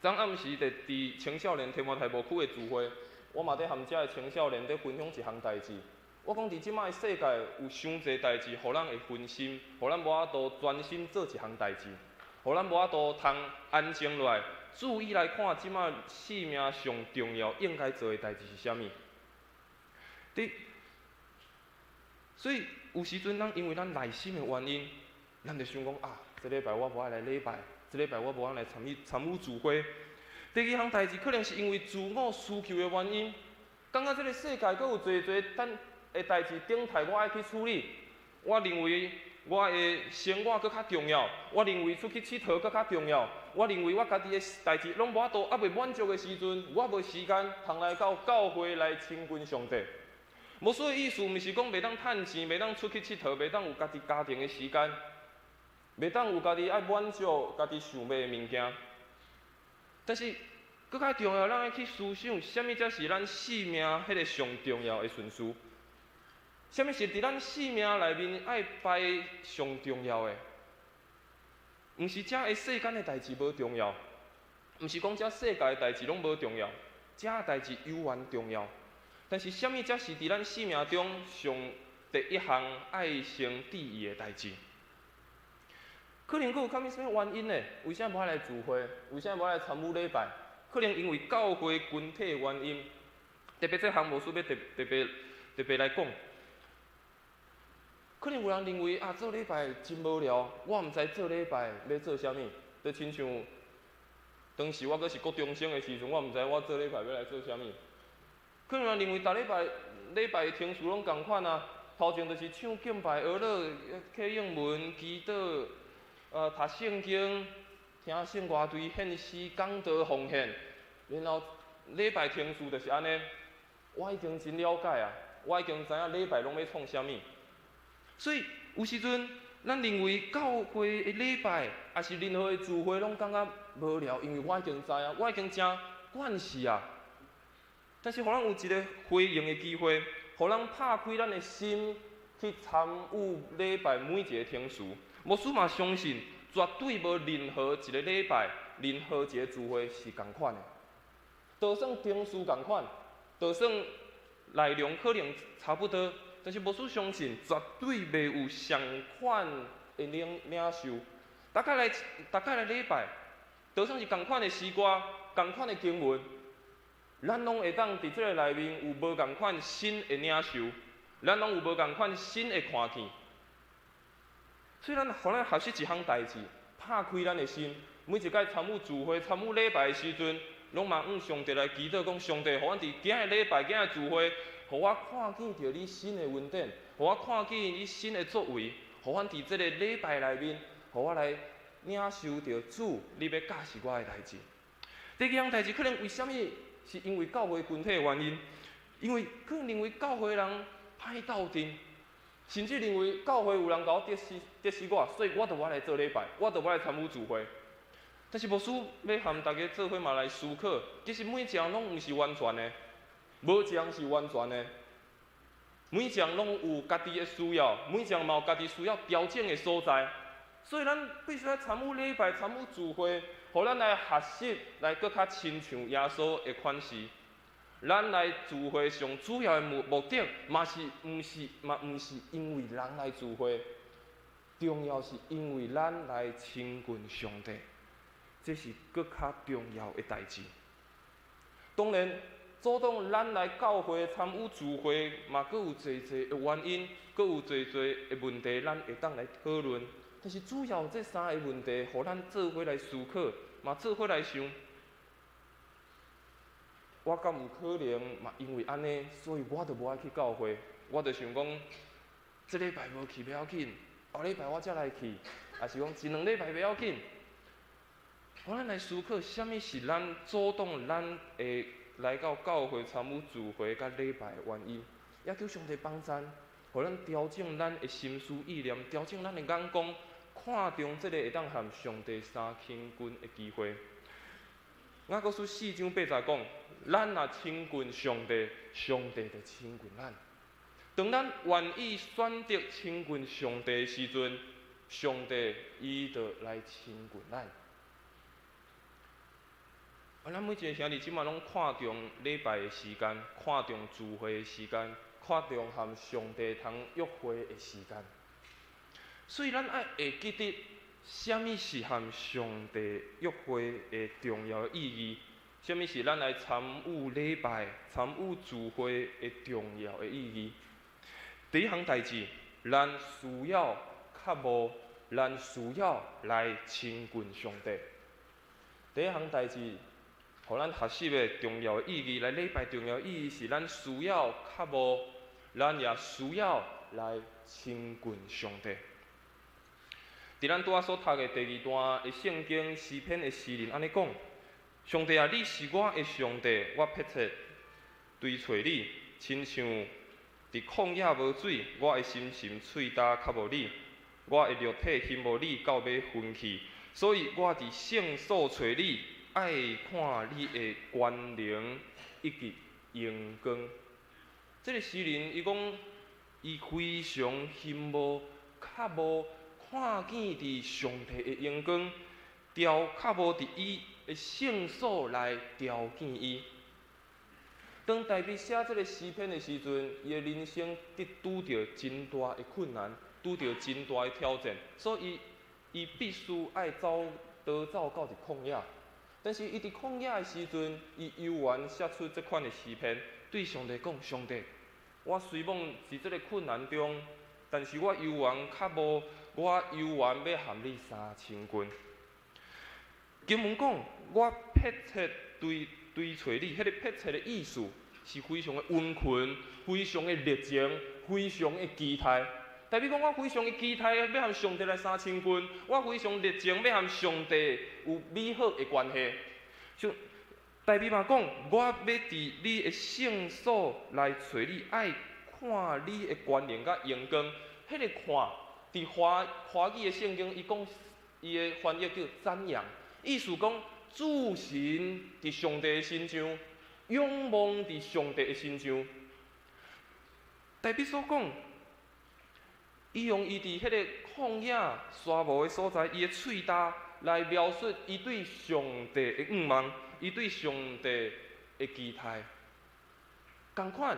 Speaker 3: 昨暗時佇青少年提摩太牧區的聚會，我嘛佇和遮的青少年佇分享一項代誌。我講佇這擺的世界有傷濟代誌，予咱會分心，予咱無法度專心做一項代誌，予咱無法度通安靜落來，注意來看這擺生命上重要應該做的代誌是啥物。佇所以有時陣咱因為咱內心的原因，咱就想講啊，這禮拜我無愛來禮拜，這禮拜我無愛來參與聚會。第二項代誌可能是因為自我需求的原因，感覺這个世界閣有濟濟等的代誌等待我愛去處理。我認為我的生活閣較重要，我認為出去𨑨迌閣較重要，我認為我家己的代誌攏無法度猶未滿足的時陣，我無時間通來到教會來親近上帝。牧師的意思，毋是講袂當趁錢，袂當出去𨑨迌，袂當有家己家庭的時間，袂當有家己愛滿足家己想欲的物件。但是，閣較重要，咱愛去思想，啥物才是咱生命彼个上重要的順序？啥物是佇咱生命內面愛排上重要的？毋是遮个世間的代誌無重要，毋是講遮世界的代誌攏無重要，遮个代誌猶原重要。但是，啥物才是佇咱生命中上第一項愛先注意的代誌？可能閣有啥物啥物原因呢？為啥無愛來聚會？為啥無愛來參與禮拜？可能因為教會群體的原因。特別這項牧師欲特特別特別來講。可能有人認為啊，做禮拜真無聊，我毋知做禮拜欲做啥物。就親像當時我閣是國中生的時陣，我毋知我做禮拜欲來做啥物。可能有人認為逐禮拜禮拜的程序攏仝款啊，頭前就是唱敬拜、哀樂、啟應文、祈禱、讀聖經、聽聖樂隊獻詩、講道、奉獻，然後禮拜程序就是按呢。我已經真了解啊，我已經知影禮拜攏欲創啥物。所以有時陣，咱認為教會的禮拜，抑是任何的聚會，攏感覺無聊，因為我已經知影，我已經誠慣勢啊。但是，予咱有一个回應的機會，予咱拍開咱的心去參與禮拜每一个程序。牧師嘛相信，絕對無任何一个禮拜、任何一个聚會是仝款的。就算程序仝款，就算內容可能差不多，但是牧師相信，絕對袂有相款的領受。逐擺來禮拜，就算是仝款的詩歌、仝款的經文，咱攏會當佇這个內面有無仝款新的領受，咱攏有無仝款新的看見。所以咱，予咱學習一項代誌，拍開咱的心，每一擺參與聚會、參與禮拜的時陣，攏嘛向上帝來祈禱，講上帝，予阮佇今日禮拜、今日聚會，予我看見著你新的恩典，予我看見你新的作為，予阮佇這个禮拜內面，予我來領受著主你欲教示我的代誌。第二項代誌可能為啥物？是因為教會群體的原因，因為可能認為教會人歹鬥陣，甚至認為教會有人共我敵視敵視我，所以我就無愛來做禮拜，我就無愛來參與聚會。但是牧師欲和大家做伙嘛來思考，其實每一項攏毋是完全的，無一項是完全的。每一項攏有家己的需要，每一項嘛有家己需要調整的所在。所以咱必須愛參與禮拜、參與聚會，予咱來學習，來閣較親像耶穌的款式。咱來聚會上主要的目的，嘛是毋是嘛毋是因為人來聚會，重要是因為咱來親近上帝，這是閣較重要的代誌。當然，阻擋咱來教會參與聚會，嘛閣有濟濟的原因，閣有濟濟的問題，咱會當來討論。但是主要這三个問題，予咱做伙來思考，嘛做伙來想。我敢有可能嘛？因為按呢，所以我就無愛去教會。我就想講，這禮拜無去袂要緊，後禮拜我才來去，抑是講一兩禮拜袂要緊。予咱來思考，啥物是咱阻擋咱會來到教會參與聚會佮禮拜的原因？也求上帝幫贊，予咱調整咱的心思意念，調整咱的眼光，看重這个會當和上帝相親近的機會。雅各書四章八節講，咱若親近上帝，上帝就親近咱。當咱願意選擇親近上帝的時陣，上帝伊就來親近咱。啊，咱每一个兄弟姊妹攏看重禮拜的時間，看重聚會的時間，看重和上帝通約會的時間。所以咱愛會記得，啥物是和上帝約會的重要意義？啥物是咱來參與禮拜、參與聚會的重要的意義？第一項代誌，咱需要渴慕，咱需要來親近上帝。第一項代誌，予咱學習的重要的意義，來禮拜重要意義是咱需要渴慕，咱也需要來親近上帝。佇咱拄仔所讀的第二段的聖經詩篇的詩人按呢講：上帝啊，你是我的上帝，我迫切追揣你，親像佇曠野無水，我的心神喙焦渴慕你，我的肉體欣慕你到欲昏去，所以我佇聖所揣你，愛看你的權能以及榮光。這个詩人伊講，伊非常欣慕、渴慕看見佇上帝的榮光，朝渴慕佇伊的聖所來朝見伊。當大衛寫這个詩篇的時陣，伊的人生得拄著真大的困難，拄著真大的挑戰，所以伊必須愛走逃走到佇曠野。但是伊佇曠野的時陣，伊猶原寫出這款的詩篇，對上帝講：上帝，我雖罔佇這个困難中，但是我猶原渴慕，我猶原欲和你相親近。經文講，我迫切追追揣你，彼个迫切的意思是非常的殷勤，非常的熱情，非常的期待。代表講，我非常的期待欲和上帝來相親近，我非常熱情欲和上帝有美好的關係。就代表嘛講，我欲佇你的聖所來揣你，愛看你的權能佮榮光。彼个看，佇華華語的聖經，伊講伊的翻譯叫瞻仰，意思講注神佇上帝的身上，仰望佇上帝的身上。代表所講，伊用伊佇彼個曠野沙漠的所在，伊的喙焦來描述伊對上帝的向望，伊對上帝的期待。仝款，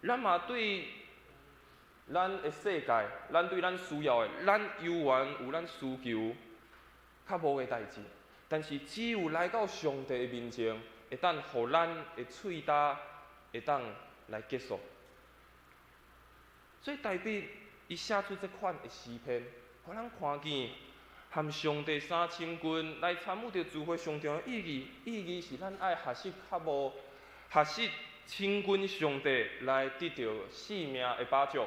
Speaker 3: 咱嘛對咱的世界，咱對咱需要的，咱猶原有咱需求較無的代誌。但是只有來到上帝的面前，會當予咱的喙焦會當來結束。所以大衛伊寫出這款的詩篇，予咱看見和上帝相親近來參與著聚會上重要意義。意義是咱愛學習渴慕，學習親近上帝來得著生命的飽足。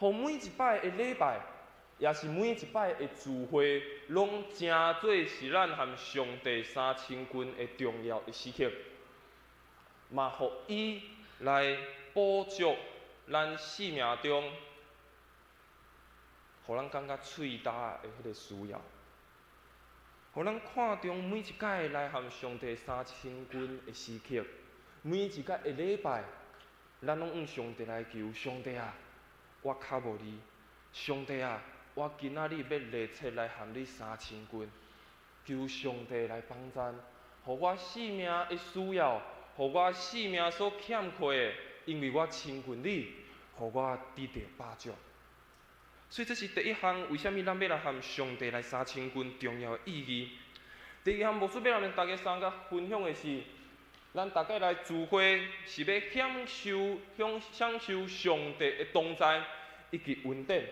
Speaker 3: 予每一擺的禮拜，也是每一擺的聚會，攏成做是咱和上帝相親近的重要的時刻，嘛予伊來補足咱生命中，予咱感覺喙焦的彼个需要，予咱看重每一擺來和上帝相親近的時刻，每一擺的禮拜，咱攏向上帝來求，上帝啊，我渴慕你，上帝啊，我今仔日欲熱切來和你相親近，求上帝來幫贊，予我生命的需要，予我生命所欠缺的，因為我親近你，予我得著飽足。所以這是第一項，為啥物咱欲來和上帝來相親近重要的意義。第二項，牧師欲來佮大家相佮分享的是，咱逐家來聚會是欲享受、享享受上帝的同在以及恩典，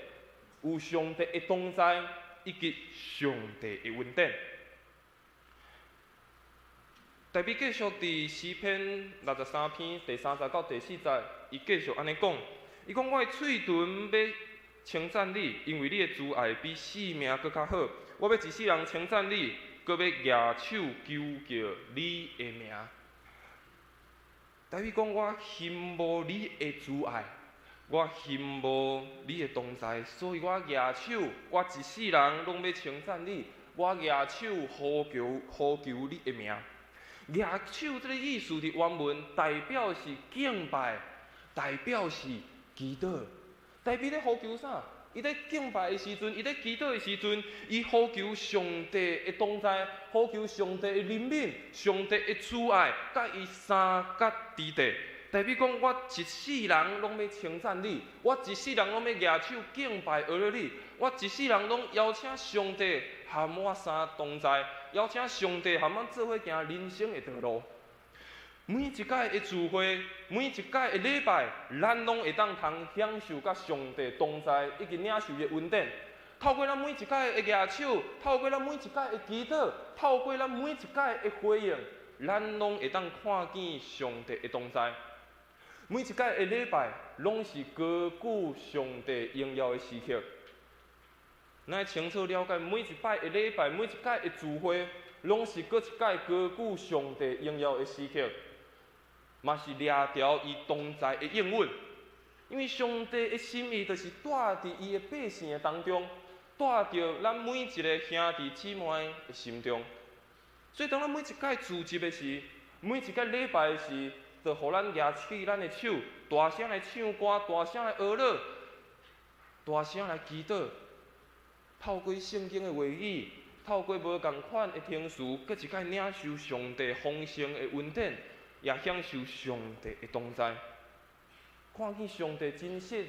Speaker 3: 有上帝的同在以及上帝的恩典。大衛繼續佇詩篇63篇第30到第4節，伊繼續按呢講，伊講我的喙唇欲稱讚你，因為你的慈愛比性命閣較好。我欲一世人稱讚你，閣欲舉手求叫你的名。大衛講我欣慕你的慈愛，我欣慕你的同在，所以我舉手，我一世人攏欲稱讚你，我舉手呼求呼求你的名。舉手這个意思佇原文代表是敬拜，代表是祈禱。大衛咧呼求啥？伊咧敬拜的時陣，伊咧祈禱的時陣，伊呼求上帝的同在，呼求上帝的憐憫，上帝的慈愛，佮伊相佮佇地。大衛講：我一世人攏欲稱讚你，我一世人攏欲舉手敬拜阿羅你，我一世人攏邀請上帝和我三同在，邀請上帝和阮做伙行人生的道路。每一擺的聚會，每一擺的禮拜，咱攏會當通享受佮上帝同在，以及領受伊的恩典。透過咱每一擺的舉手，透過咱每一擺的祈禱，透過咱每一擺的回應，咱攏會當看見上帝的同在。每一擺的禮拜，攏是高舉上帝榮耀的時刻。咱愛清楚了解，每一擺的禮拜，每一擺的聚會，攏是閣一擺高舉上帝榮耀的時刻。嘛是掠著伊同在的應允，因為上帝的心意就是住佇伊的百姓的當中，住佇咱每一个兄弟姊妹的心中。所以當咱每一擺聚集的時，每一擺禮拜的時，就予咱舉起咱的手，大聲來唱歌，大聲來呵咾，大聲來祈禱，透過聖經的話語，透過無仝款的程序，閣一擺領受上帝豐盛的恩典。也享受上帝的同在，看見上帝真實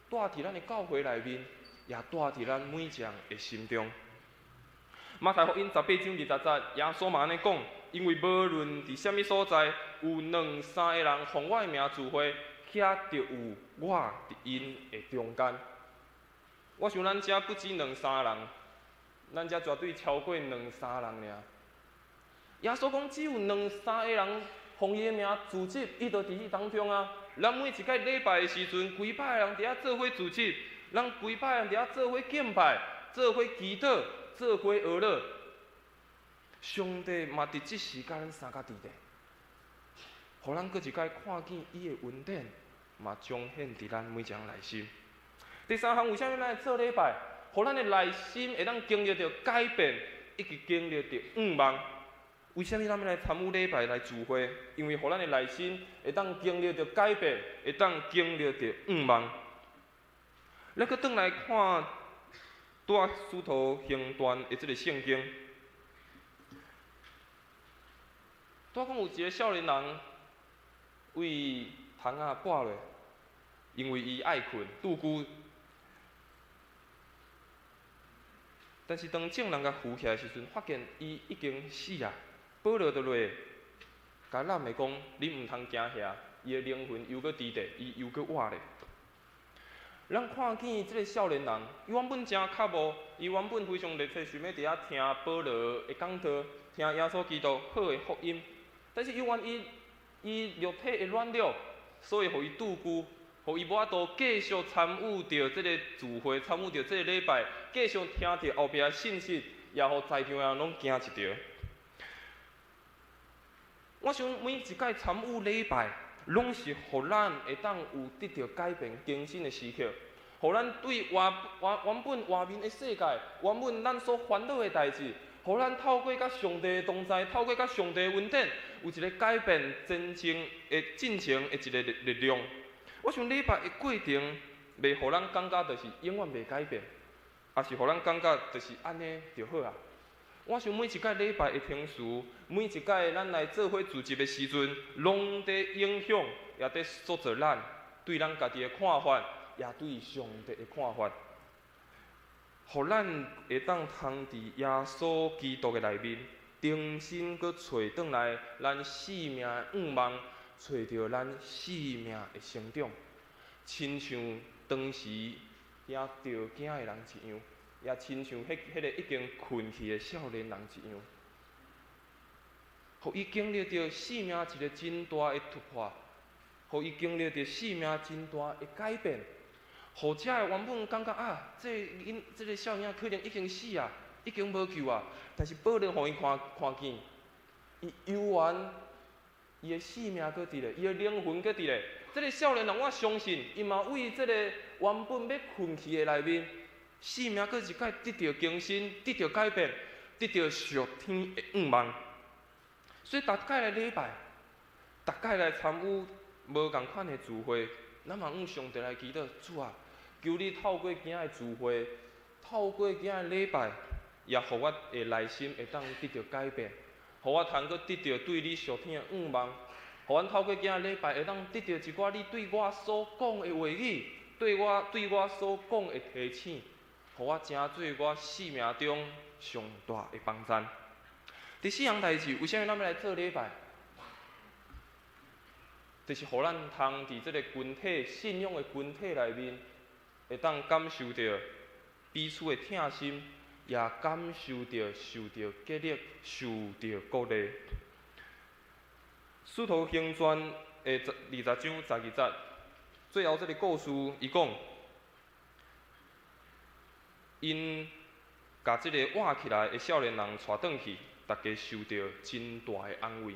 Speaker 3: 住佇咱的教會內面，也住佇咱每一個人的心中。馬太福音18章20節，耶穌嘛按呢講：因為無論佇啥物所在，有兩三个人奉我的名聚會，遐就有我佇𪜶的中間。我想咱遮不止兩三人，咱遮絕對超過兩三人爾。耶穌講，只有兩三个人奉伊的名聚集，伊就佇彼當中啊！咱每一擺禮拜的時陣，規擺的人佇遐做伙聚集，咱規擺人佇遐做伙敬拜、做伙祈禱、做伙呵咾。上帝嘛佇這時佮咱相佮佇咧，予咱閣一擺看見伊的恩典，嘛彰顯佇咱每一个人內心。第三項，為啥物咱愛做禮拜？予咱的內心會當經歷著改變，以及經歷著向望。為啥物咱欲來參與禮拜來聚會？因為予咱的內心會當經歷著改變，會當經歷著向望。咱閣轉來看拄仔使徒行傳的這个聖經，拄仔講有一個少年人為窗仔跋落，因為伊愛睏，拄久。但是當眾人共扶起來的時陣，發現伊已經死啊！保羅就落，共男的講：你毋通驚嚇，伊的靈魂猶閣佇咧，伊猶閣活咧。咱看見這个少年人，伊原本誠較無，伊原本非常熱切想欲佇遐聽保羅的講道，聽耶穌基督好的福音。但是猶原伊伊肉體的軟弱，所以予伊拄久。予伊無法度繼續參與著這个聚會，參與著這个禮拜，繼續聽著後壁的信息，也予在場的人攏驚一著。我想每一擺參與禮拜，攏是予咱會當有得著改變更新的時刻，予咱對外外原本外面的世界，原本咱所煩惱的代誌，予咱透過佮上帝的同在，透過佮上帝的恩典，有一個改變前進的進程的一个力力量。我想禮拜的過程，袂予咱感覺就是永遠袂改變，抑是予咱感覺就是按呢就好啊。我想每一擺禮拜的程序，每一擺咱來做伙聚集的時陣，攏佇影響，也佇塑造咱對咱家己的看法，也對上帝的看法，予咱會當通佇耶穌基督的內面，重新閣揣轉來咱生命的向望。揣著咱生命的成長，親像當時遐著驚的人一樣，也親像彼彼个已經睏去的少年人一樣，予伊經歷著生命一个真大的突破，予伊經歷著生命真大的改變，予遮的原本感覺啊，這個這个少年可能已經死啊，已經無救啊，但是保羅予伊看看見，伊猶原。伊的生命閣佇咧，伊的靈魂閣佇咧。這个少年人，我相信，伊嘛為這个原本欲睏去的內面，生命閣一擺得著更新，得著改變。得著屬天的向望。所以，逐擺來禮拜，逐擺來參與無仝款的聚會，咱嘛向上帝來祈禱，主啊，求你透過今仔的聚會，透過今仔的禮拜，也予我的內心會當得著改變，予我通閣得著對你屬天的向望，予阮透過今仔禮拜會當得著一寡你對我所講的話語，對我所講的提醒，予我成做我生命中上大的幫贊。第四項代誌，為啥物咱欲來做禮拜？就是予咱通佇這个群體信仰的群體內面，會當感受著彼此的疼心，也感受著受著激勵、受著鼓勵。使徒行傳的20章12節，最後這个故事，伊講，𪜶共這个活起來的少年人帶轉去，逐家受著真大的安慰。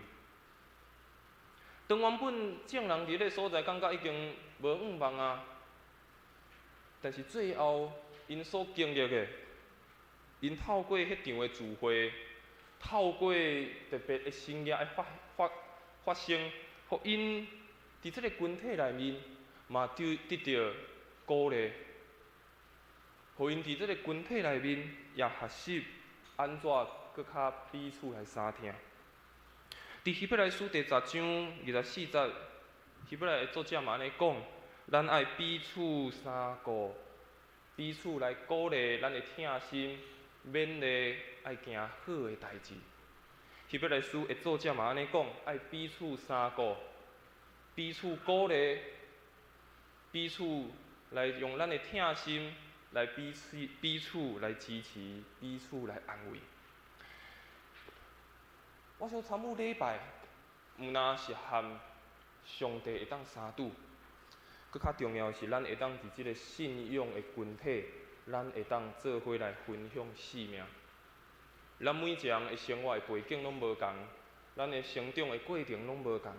Speaker 3: 當原本眾人佇彼个所在感覺已經無向望啊，但是最後𪜶所經歷的，𪜶透過彼場的聚會，透過特別的神蹟的發生，予𪜶佇這个群體內面嘛得著鼓勵，予𪜶佇這个群體內面也學習按怎閣較彼此來相疼。佇希伯來書第10章24節，希伯來的作者嘛按呢講：咱愛彼此相顧，彼此來鼓勵咱的疼心，勉勵愛行好的代誌。希伯來書的作者嘛按呢講：愛彼此相顧，彼此鼓勵，彼此來用咱的疼心來彼此彼此來支持，彼此來安慰。我想參與禮拜，毋但是和上帝會當相拄，閣較重要是，咱會當佇這个信仰的群體，咱會當做伙來分享生命。咱每一个人的生活的背景攏無仝，咱的成長的過程攏無仝，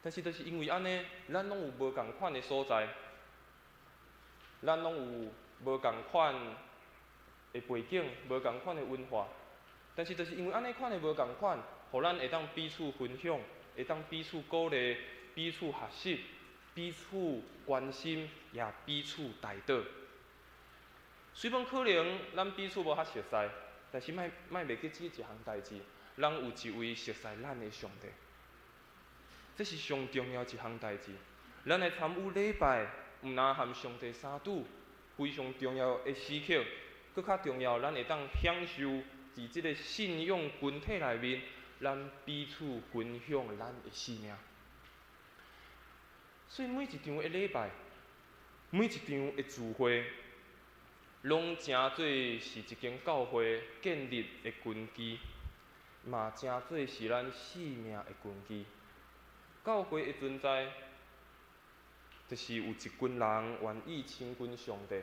Speaker 3: 但是就是因為按呢，咱攏有無仝款的所在，咱攏有無仝款的背景，無仝款的文化，但是就是因為按呢款的無仝款，予咱會當彼此分享，會當彼此鼓勵，彼此學習，彼此關心，也彼此代禱。雖然可能咱彼此無較熟似，但是莫莫袂記這一項代誌，咱有一位熟似咱的上帝，這是上重要一項代誌。咱來參與禮拜，毋但和上帝相拄，非常重要的時刻，閣較重要，咱會當享受佇這个信仰群體內面，咱彼此分享咱的生命。所以每一場的禮拜，每一場的聚會，攏成做是一間教會建立的根基，嘛成做是咱生命的根基。教會的存在，就是有一群人願意親近上帝，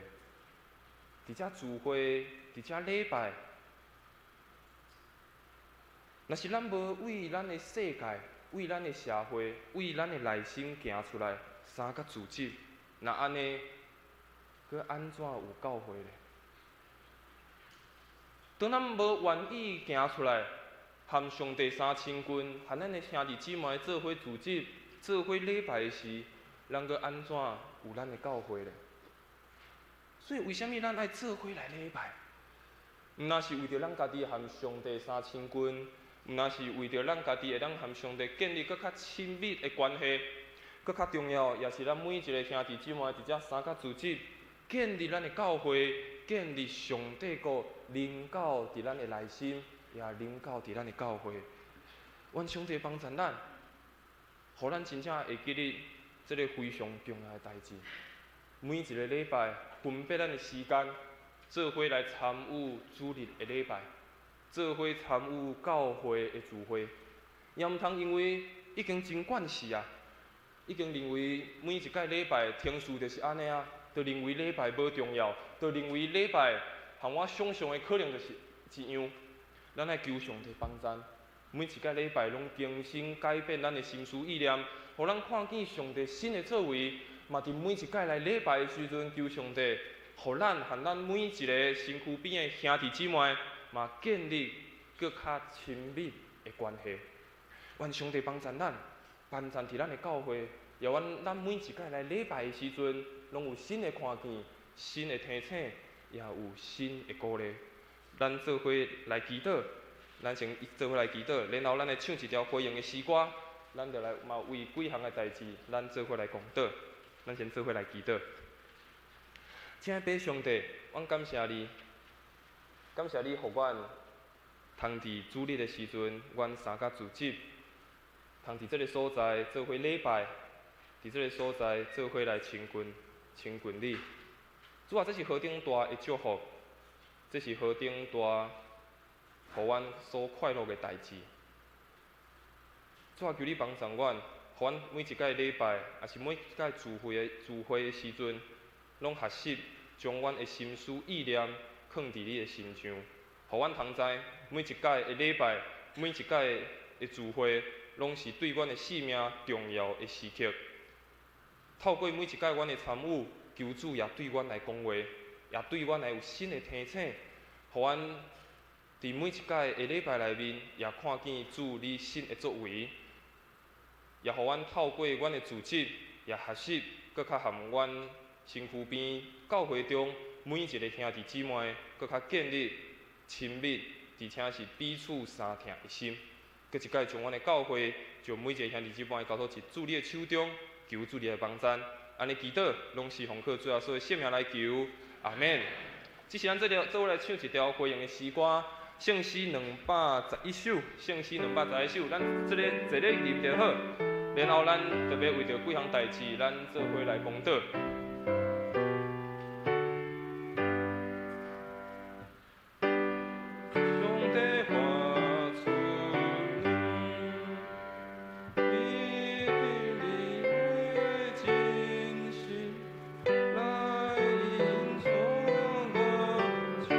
Speaker 3: 佇遮聚會，佇遮禮拜。若是咱無為咱的世界、為咱的社會、為咱的內心行出來，三個組織，若按呢，閣按怎有教會咧？當咱無願意行出來，和上帝相親近，和咱的兄弟姊妹做伙組織、做伙禮拜時，咱閣按怎有咱的教會咧？所以，為啥物咱愛做伙來禮拜？毋但是為著咱家己和上帝相親近，毋但是為著咱家己會當和上帝建立閣較親密的關係，閣較重要，也是咱每一个兄弟姊妹佇遮三甲組織，建立咱的教會，建立上帝國，臨到佇咱的內心，也臨到佇咱的教會。願上帝幫助咱，予咱真正會記得這个非常重要的代誌。每一个禮拜分別咱的時間，做伙來參與主日的禮拜，做伙參與教會的聚會，也毋通因為已經真慣勢啊，已經認為每一擺禮拜程序就是按呢啊，就認為禮拜無重要，就認為禮拜和我想像的可能就是一樣。咱愛求上帝幫贊，每一擺禮拜攏更新改變咱的心思意念，予咱看見上帝新的作為。嘛，佇每一擺來禮拜的時陣，求上帝，予咱和咱每一个身軀邊的兄弟姊妹，嘛建立閣較親密的關係。願上帝幫贊咱，幫贊佇咱的教會，也願咱每一擺來禮拜的時陣，攏有新的看見、新的提醒，也有新的鼓勵。咱做伙來祈禱，咱先做伙來祈禱，然後咱來唱一條回應的詩歌，咱就來嘛為幾項的代誌，咱做伙來公禱。咱先做伙來祈禱。親愛的上帝，阮感謝你，感謝你予阮通佇主日的時陣，阮三甲聚集，通佇這个所在做伙禮拜，佇這个所在做伙來親近、親近你。主啊，這是何等大的祝福，這是何等大，予阮所快樂的代誌。主啊，求你幫助阮，予阮每一擺禮拜，抑是每一擺聚會的時陣，攏學習將阮的心思意念囥佇你的身上，予阮通知每一擺的禮拜，每一擺的聚會，攏是對阮的生命重要的時刻。透過每一擺阮的參與，求主也對阮來講話，也對阮來有新的提醒，予阮佇每一擺的禮拜內面，也看見主你新的作為，也予阮透過阮的組織，也學習閣較和阮身軀邊教會中每一个兄弟姊妹，閣較建立親密，而且是彼此相疼的心。閣一擺將阮的教會，將每一个兄弟姊妹交託佇主你的手中，求主你來幫贊。按呢祈禱，攏是奉靠主耶穌的聖名來求，阿們。這是咱這條做伙來唱一條回應的詩歌，聖詩211首，聖詩兩百十一首，咱這个坐咧入就好。然後咱特別為著幾項代誌，咱做伙來公禱。上帝發出你的真心來引導我，唱到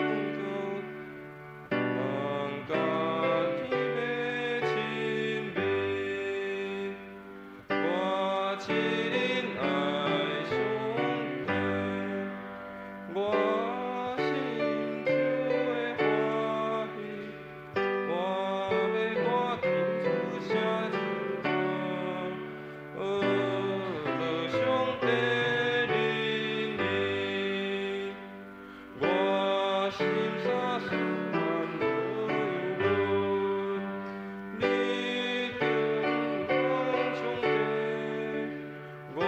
Speaker 3: 人家己欲親密，我真愛上帝，我心就會歡喜，我欲大聽主聲歌，學上帝靈力，我心煞充滿樂你定講上帝，我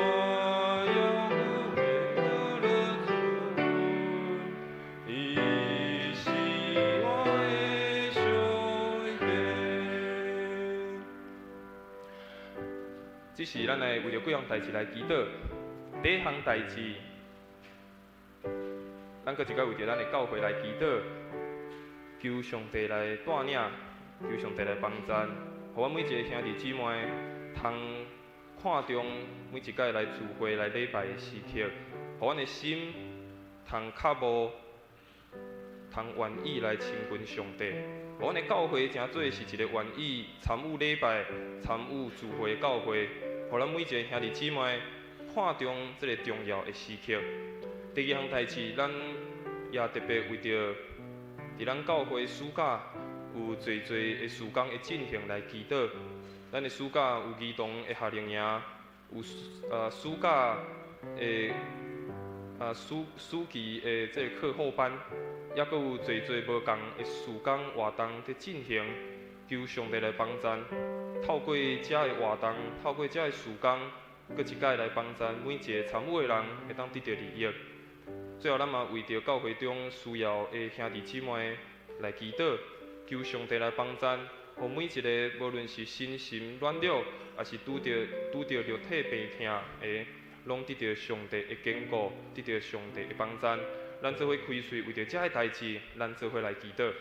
Speaker 3: 猶閣會樂主，伊是我的上帝。這是咱來為著幾項代誌來祈禱。第一項代誌，咱閣一擺為著咱的教會來祈禱，求上帝來帶領，求上帝來幫贊，予阮每一个兄弟姊妹通看重每一擺來聚會來禮拜的時刻，予阮的心通較無通願意來親近上帝。予阮的教會成做是一个願意參與禮拜、參與聚會的教會，予咱每一个兄弟姊妹看重這个重要的時刻。第二項代誌，咱也特別為著佇咱教會暑假有濟濟的事工的進行來祈禱。咱的暑假有兒童的夏令營，有暑假的暑期的這个課後班，抑閣有濟濟無仝的事工活動佇進行，求上帝來幫贊，透過這个活動，透過這个事工，閣一擺來幫贊每一个參與的人會當得著利益。最後，咱嘛為著教會中需要的兄弟姊妹來祈禱，求上帝來幫贊，予每一个無論是身心軟弱，抑是拄著肉體病痛的，攏得著上帝的堅固，得著上帝的幫贊。咱做伙開喙，為著這个代誌，咱做伙來祈禱。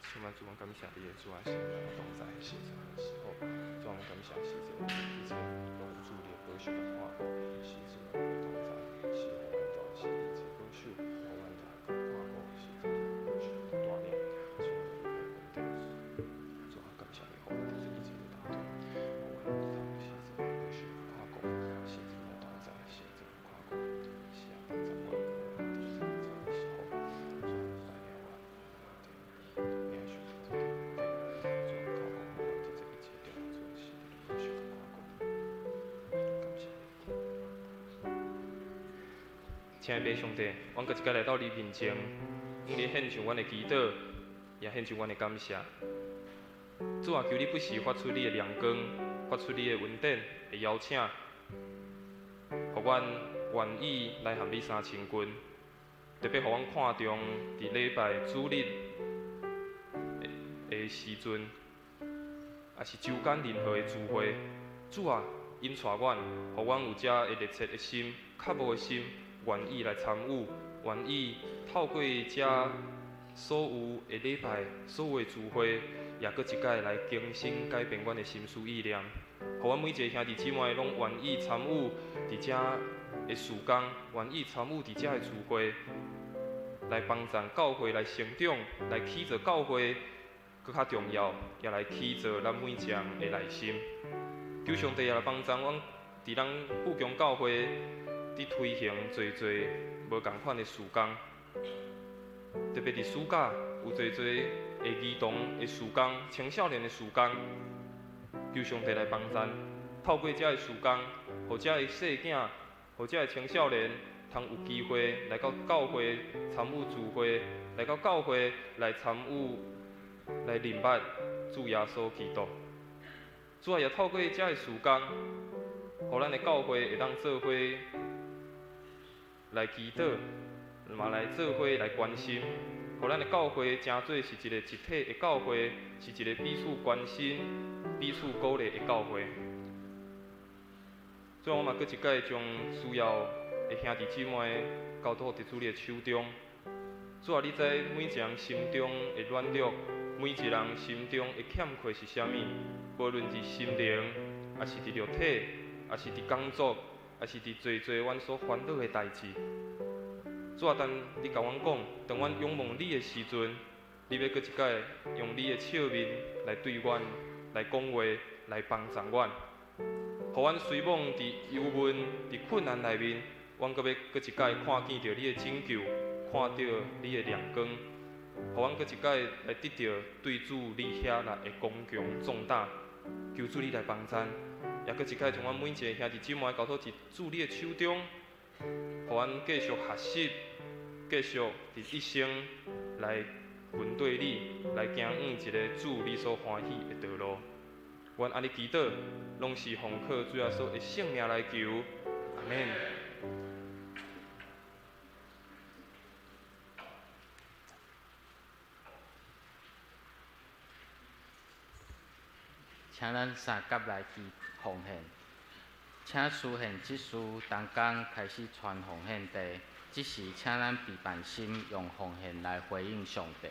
Speaker 3: 充滿主，我感謝你的主啊，聖靈的同在，是這個時候，主啊，我感謝是這個一切攏有主你的保守佮看顧，是主啊，你的同在，是予阮大是你的保守，予阮大佮看顧，是這個保守帶領，主啊，你的恩典，主啊，感謝你，予阮佇這一切的當中，予阮通是這個保守看顧，是主的同在，是這個看顧，是啊，幫助阮，予阮佇這個時候，主啊，帶領阮，予阮佇親愛的上帝，阮閣一擺來到你面前，向你獻上阮的祈禱，也獻上阮的感謝。主啊，求你不時發出你的亮光，發出你的恩典的邀請，予阮願意來和你相親近。特別予阮看重佇禮拜主日的時陣，也是週間任何的聚會。主啊，引帶阮，予阮有這个熱切的心、渴慕的心，願意來參與，願意透過這所有的禮拜、所有的聚會，也閣一擺來更新、改變阮的心思意念，予阮每一個兄弟姊妹攏願意參與佇這的事工，願意參與佇這的聚會，來幫助教會來成長，來起造教會，閣較重要，也來起造咱每一個人的內心。求上帝也來幫助阮，佇咱富強教會佇推行濟濟無仝款的事工，特別佇暑假有濟濟的兒童的事工、青少年的事工，求上帝來幫助，透過這个事工，予這个細囝，予這个青少年，通有機會來到教會參與聚會，來到教會來參與，來認捌主耶穌基督。主啊，也透過這个事工，予咱的教會會當做伙來祈禱，嘛來做伙來關心，予咱的教會成做是一個集體的教會，是一個彼此關心、彼此鼓勵的教會。主啊，我嘛閣一擺將需要的兄弟姊妹交託佇主你的手中。主啊，你知每一個人心中的軟弱，每一個人心中的欠缺是啥物？無論佇心靈，抑是佇肉體，抑是佇工作，抑是佇濟濟阮所煩惱的代誌。主啊，但你共阮講，當阮仰望你的時陣，你欲閣一擺用你的笑面來對阮來講話，來幫助阮，予阮雖罔佇憂悶、佇困難內面，阮閣欲閣一擺看見著你的拯救，看著你的亮光，予阮閣一擺來得著對主你遐來的剛強壯膽。求主你來幫贊，也閣一擺將阮每一個兄弟姊妹交託佇主你的手中，予阮繼續學習，繼續佇一生來跟綴你，來行往一个主你所歡喜的道路。阮按呢祈禱，攏是奉靠主耶穌的聖名來求，阿們。
Speaker 4: 請咱三甲來去奉獻，請書獻執事同工開始傳奉獻袋，這時請咱備辦心用奉獻來回應上帝。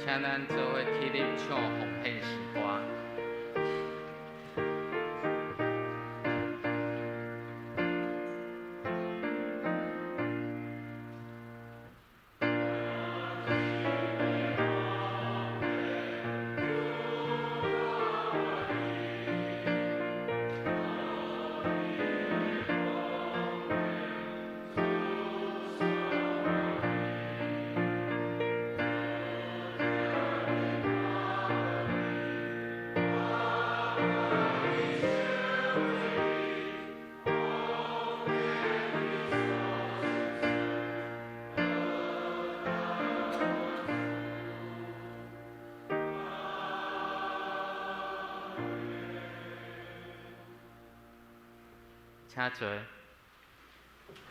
Speaker 4: 請咱做伙起立唱奉獻詩歌。
Speaker 2: Amen.
Speaker 4: 請坐。報告大聲，咱先來讀本月金句，請大家掀開週報最後一頁，咱做伙來讀金句。上帝啊，求你共我創造清氣的心，予我的內面有活實正直的神。詩篇51篇第10節。請咱掀開週報第二頁。後主日是培靈會，兩場主題無仝，請大家踴躍來參加。主禮是潘慶忠牧師佮呂志榮牧師，司禮由王偉鵬長老。請咱掀開第三頁，頂週牧區小組聚會信息，請咱家己來過目。請咱掀開第四頁。本主日6月16號是總會事工奉獻主日，請咱為著總會的事務所所推動的事工來代禱佮奉獻。本會定佇今下晡2點欲進行門徒學校的最後的課程，嘛佇4點半來舉行分享會，會邀請劉進展牧師來分享勉勵。第三點，本會定佇6月21號到23號，拜五到禮拜來舉行2024年的培靈造就會，請咱兄弟逐家踴躍來參加。同時，咱小會嘛接納6月23號主日，為著陰美教會建堂奉獻主日，歡迎兄弟來為著咱陰美教會的新堂事工來代禱佮奉獻。第四點，本會定佇下主日6月23號召開第二季的定期長執會，若有報告佮欲提案的，請佇6月20號拜四進前來提交予秀婉幹事。第五點，本會定佇8月11號釋教48週年來舉行聖禮典，請欲受洗的兄弟佇7月21號進前來完成報名。第六點，主日學定佇7月18號到21號來舉行夏令營，我是 EQ 小主人的活動，請咱家己來過目詳細的信息。第七點，48果子學員暑期班來招生，七月日期定佇7月8號到8月16號，總共有6週的時間，名額是15名，費用是免費，請咱做伙來守望代禱。其他的信息，請咱家己來過目。門徒培育事工研習會消息，請咱家己來過目。牧區團契消息，詳細的內容，請咱家己來過目。請咱掀開第六頁，有關懷代禱事項，請咱為著台灣內政佮外交、國家復興守望代禱，為著政府民意代表來代禱，嘛為著立法院立法引起的對立來代禱，為著台灣社會佮世界和平來代禱。其他詳細內容，請咱家己來過目。第四點，嘛為著咱教會身體病疼的兄弟佮健康心靈平安守望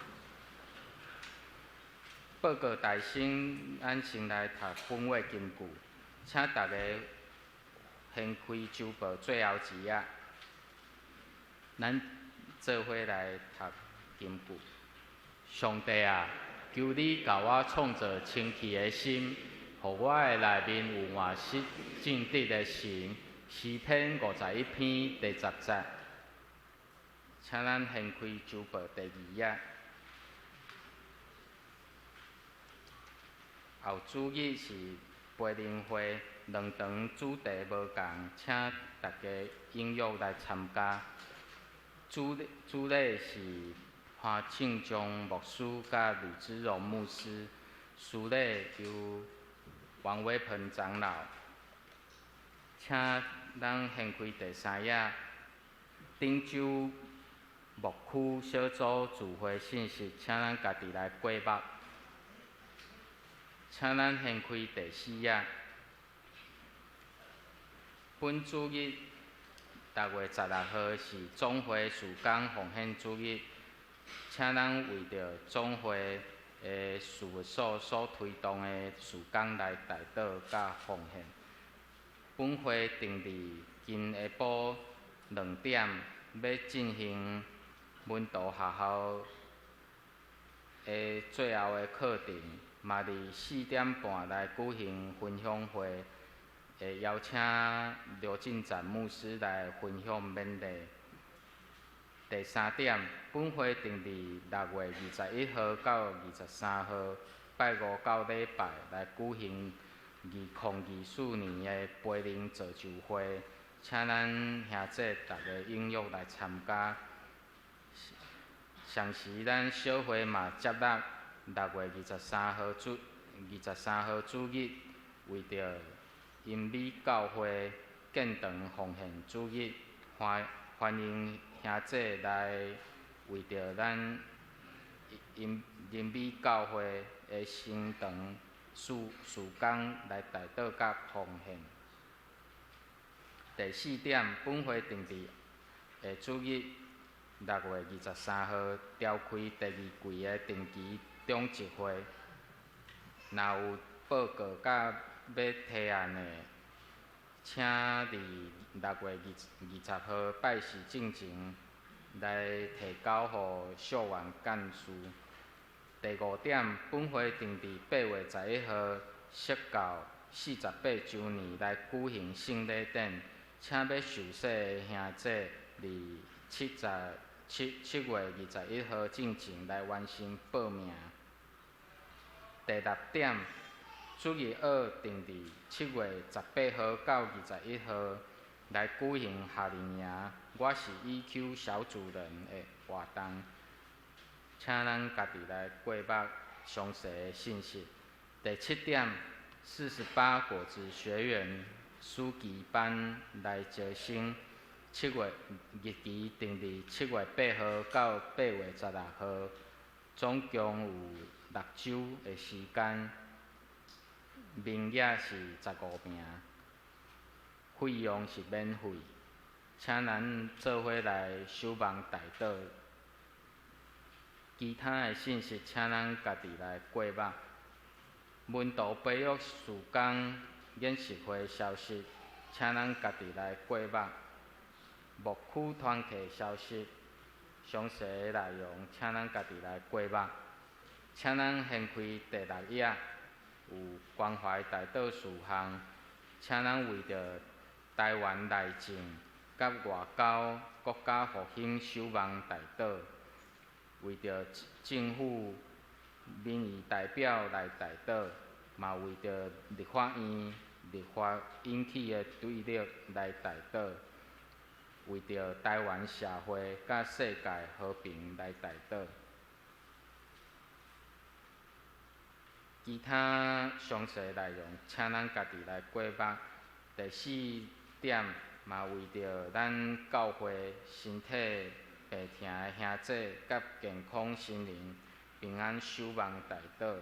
Speaker 4: 代禱。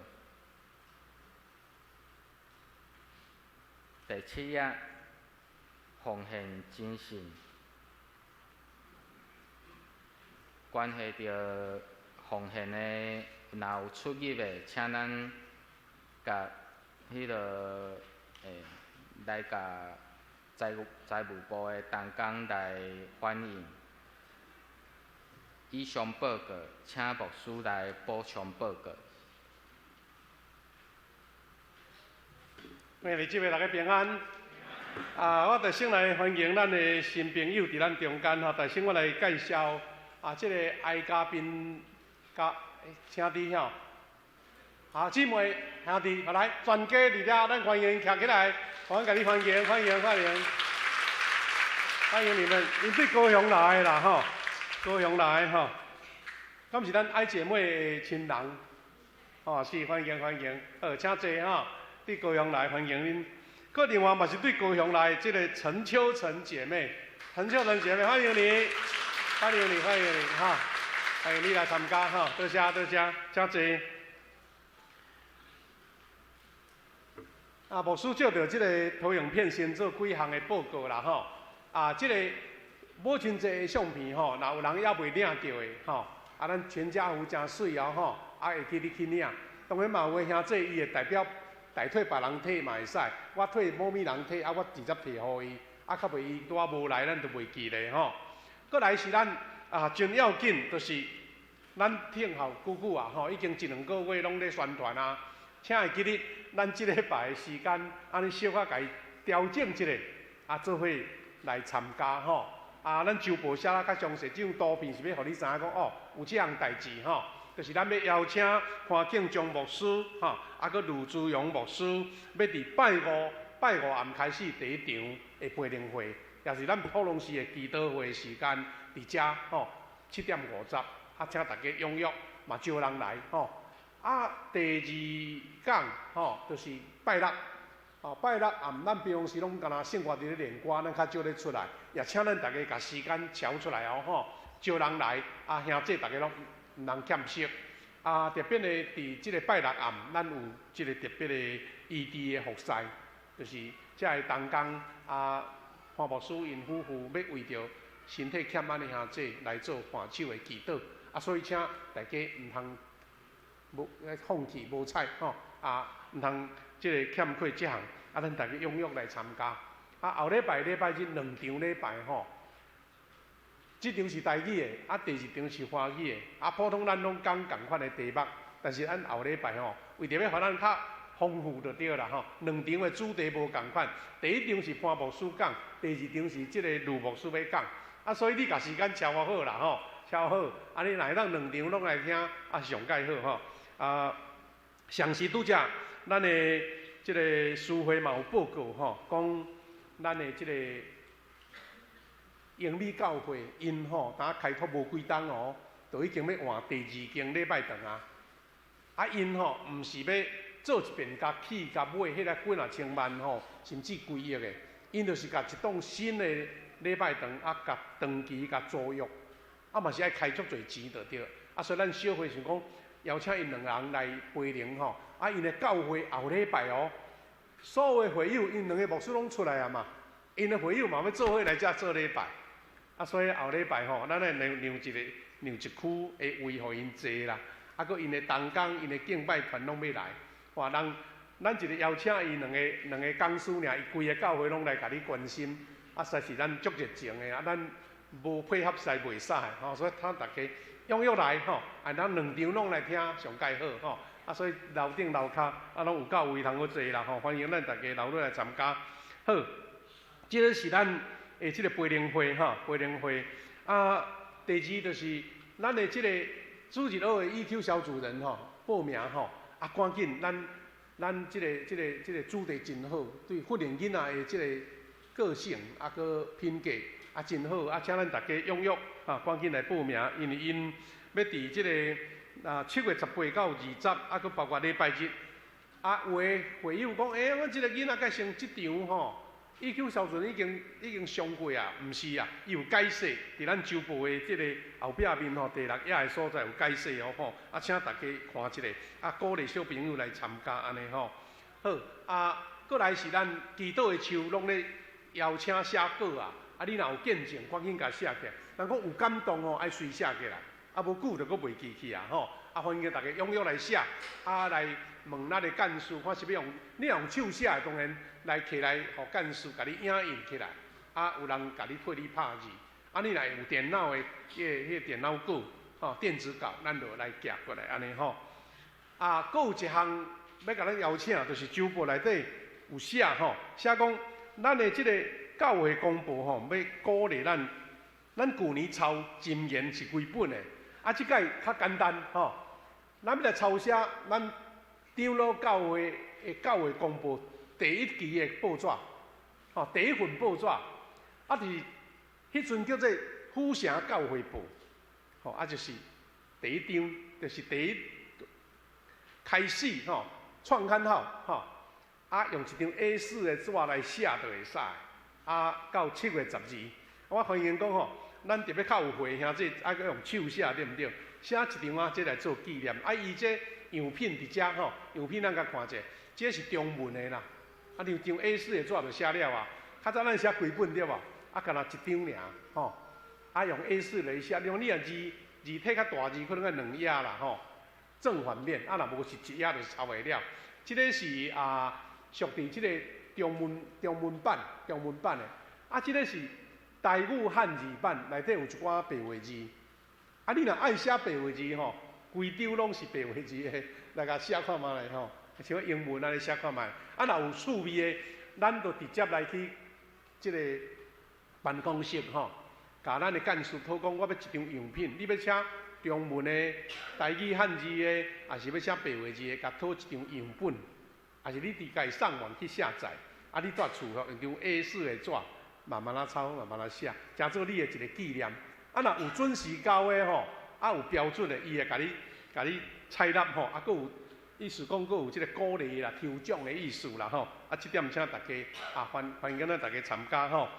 Speaker 4: 第七頁，奉獻精神，關係著奉獻的，若有出入的，請咱共彼个來共財務部的同工來反映。以上報告，請牧師來補充報告。
Speaker 5: 各位姊妹，大家平安。啊，我就先來歡迎咱的新朋友佇咱中間吼。但先我來介紹啊，這个哀家賓佮兄弟吼。啊，姊妹兄弟，好來，全家佇遮，咱歡迎徛起來，我共你歡迎，歡迎，歡迎，歡迎你們。𪜶對高雄來的啦吼，高雄來的吼，敢是咱愛姐妹的親人？哦，是，歡迎歡迎，好，請坐吼。對高雄來歡迎恁。閣另外嘛是對高雄來的這个陳秋成姐妹，陳秋成姐妹歡迎你，歡迎你，歡迎你，哈，歡迎你來參加哈，多謝多謝，請坐。啊，牧師借著這个投影片先做幾項的報告啦吼。啊，這个母親節的相片吼，若有人猶未領著的吼，啊，咱全家福誠媠哦吼，啊會記你去領。當然嘛有的兄弟伊會代表代替別人提嘛會使，我替某物人提，啊我直接提予伊，啊較袂伊拄仔無來，咱就袂記咧吼。閣來是咱啊，真要緊，就是咱聽候久久啊吼，已經一兩個月攏咧宣傳啊，請會記得咱這禮拜的時間，按呢小可共伊調整一下，啊做伙來參加吼。啊，咱周報寫得較詳細，這張圖片是欲予你知影講哦，有這項代誌吼。就是咱欲邀請潘敬忠牧師，吼，啊，閣呂珠榮牧師，欲佇拜五拜五暗開始第一場的培靈會，也是咱普隆寺的祈禱會的時間，佇遮吼7:50，啊，請大家踴躍，嘛招人來吼。啊，第二講吼，就是拜六，吼拜六暗，咱平常時攏敢若聖歌佇咧練歌，咱較少咧出來，也請咱大家共時間喬出來哦吼，招人來，啊，兄弟大家攏毋通欠席。啊，特別的佇這个拜六暗，咱有這个特別的醫治的服侍，就是遮个同工啊，潘牧師𪜶夫婦欲為著身體欠安的兄弟來做挽手的祈禱，啊，所以請大家毋通無放棄無睬吼，啊，毋通這个欠缺這項，啊，咱大家踴躍來參加。啊，後禮拜禮拜日兩場禮拜吼。這場是台語的，啊，第二場是華語的。啊，普通咱攏講仝款的題目，但是咱後禮拜吼，為著欲予咱較豐富就對啦吼。兩場的主題無仝款，第一場是潘牧師講，第二場是這个呂牧師欲講。啊，所以你共時間敲好啦吼，敲好，啊，你若會當兩場攏來聽，啊，上蓋好吼。啊，上時拄才咱的這个書會嘛有報告吼，講咱的這个英美教會𪜶吼，敢開拓無幾冬哦，就已經欲換第二間禮拜堂啊。啊，𪜶吼毋是欲做一遍，共起共買彼个幾若千萬吼，甚至幾億的，𪜶就是共一棟新的禮拜堂啊，共長期共租約，啊嘛是愛開足濟錢就對。啊，所以咱小會想講邀請𪜶兩个人來培靈吼，啊，𪜶的教會後禮拜哦，所有的會友𪜶兩个牧師攏出來啊嘛，𪜶的會友嘛欲做伙來遮做禮拜。啊，所以後禮拜吼，咱愛讓讓一个讓一區的位予𪜶坐啦。啊，閣𪜶的同工、𪜶的敬拜團攏欲來。哇，人咱一个邀請伊兩个兩个講師爾，伊規个教會攏來共你關心。啊，實在是咱足熱情的啊，咱無配合實在袂使吼，所以請大家踴躍來吼，啊，咱兩場攏來聽上蓋好吼。啊，所以樓頂樓跤啊，攏有夠位通好坐啦吼，歡迎咱大家留落來參加。好，這个是咱的這个培靈會吼，培靈會啊，第二就是咱的這个主日學的 EQ 小組人吼，報名吼，啊，趕緊咱咱這个這个這个主題真好，對訓練囡仔的這个個性啊，閣品格啊真好，啊，請咱大家踴躍啊，趕緊來報名，因為𪜶欲佇這个啊7月18到20，啊，閣包括禮拜日，啊，有的會友講，欸，阮這个囡仔該先這場吼。EQ 小組已經已經上過啊，毋是啊，伊有改寫，佇咱周報的這个後壁面吼，第六頁的所在有改寫哦吼，啊，請大家看一下，啊，鼓勵小朋友來參加按呢吼。好，啊，閣來是咱祈禱的樹攏咧邀請寫稿啊，啊，你若有見證，趕緊共寫起來。人講有感動吼，愛隨寫起來。啊無久就閣袂記去啊吼。啊，歡迎大家踴躍來寫，啊來問咱的幹事，看是欲用你用手寫的，當然來提來予幹事共你影印起來，啊有人共你替你拍字。啊，你若有電腦的，彼個電腦稿，吼，電子稿，咱就來寄過來按呢吼。啊，閣有一項欲共咱邀請，就是周報內底有寫吼，寫講咱的這个教會公報吼，欲鼓勵咱，咱舊年抄箴言是規本的，啊，這擺較簡單吼，咱欲來抄寫咱長老教會的教會公報第一期的報紙，吼，第一份報紙，啊，佇彼陣叫做府城教會報，吼，啊，就是第一張，就是第一開始吼，創刊號吼，啊，用一張 A4 的紙來寫就會使，啊，到7月12，我歡迎講吼，咱特別較有歲兄弟，愛閣用手寫對毋對？寫一張啊，這來做紀念。啊，伊這樣品佇遮吼，樣品咱共看者，這是中文的啦。啊，兩張 A4 的紙就寫了啊。較早咱寫規本對無？啊，干焦一張爾吼。啊，用 A4 來寫，你講你若字字體較大字，可能愛兩頁啦吼。正反面，啊，若無是一頁就抄會了。這个是啊，屬佇這个中文版的。啊，這个是台語漢字版，內底有一寡白話字。啊，你若愛寫白話字吼，規張攏是白話字的，來共寫看覓咧吼。像英文按呢寫看覓。啊，若有趣味的，咱就直接來去這个辦公室吼，共咱的幹事討講，我欲一張樣品，你欲寫中文的、台語漢字的，抑是欲寫白話字的，共討一張樣本，抑是你佇家上網去下載，啊，你蹛厝吼用張 A4 的紙，慢慢仔抄，慢慢仔寫，誠做你的一个紀念。啊，若有準時交的吼，啊有標準的，伊會共你採納吼，啊，閣有意思講，閣有這个鼓勵啦、抽獎的意思啦吼。啊，這點請大家啊歡迎咱大家參加吼。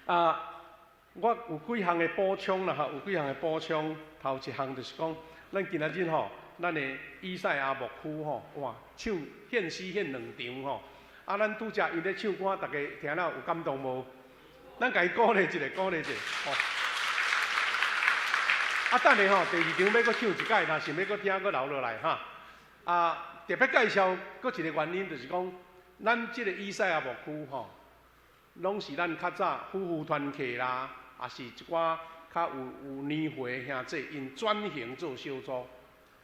Speaker 5: 啊，我有幾項的補充啦吼，有幾項的補充。頭一項就是講，咱今仔日吼，咱的以賽亞牧區吼，哇，唱獻詩獻兩場吼。啊，咱拄才𪜶咧唱歌，大家聽了有感動無？咱共伊鼓勵一下，鼓勵一下，吼。啊，等下吼，第二場欲閣唱一擺，若想欲閣聽，閣留落來哈。啊，特別介紹閣一個原因，就是講，咱這个以賽亞牧區吼，攏是咱較早夫婦團契啦，抑是一寡較有年歲的兄弟，𪜶轉型做小組，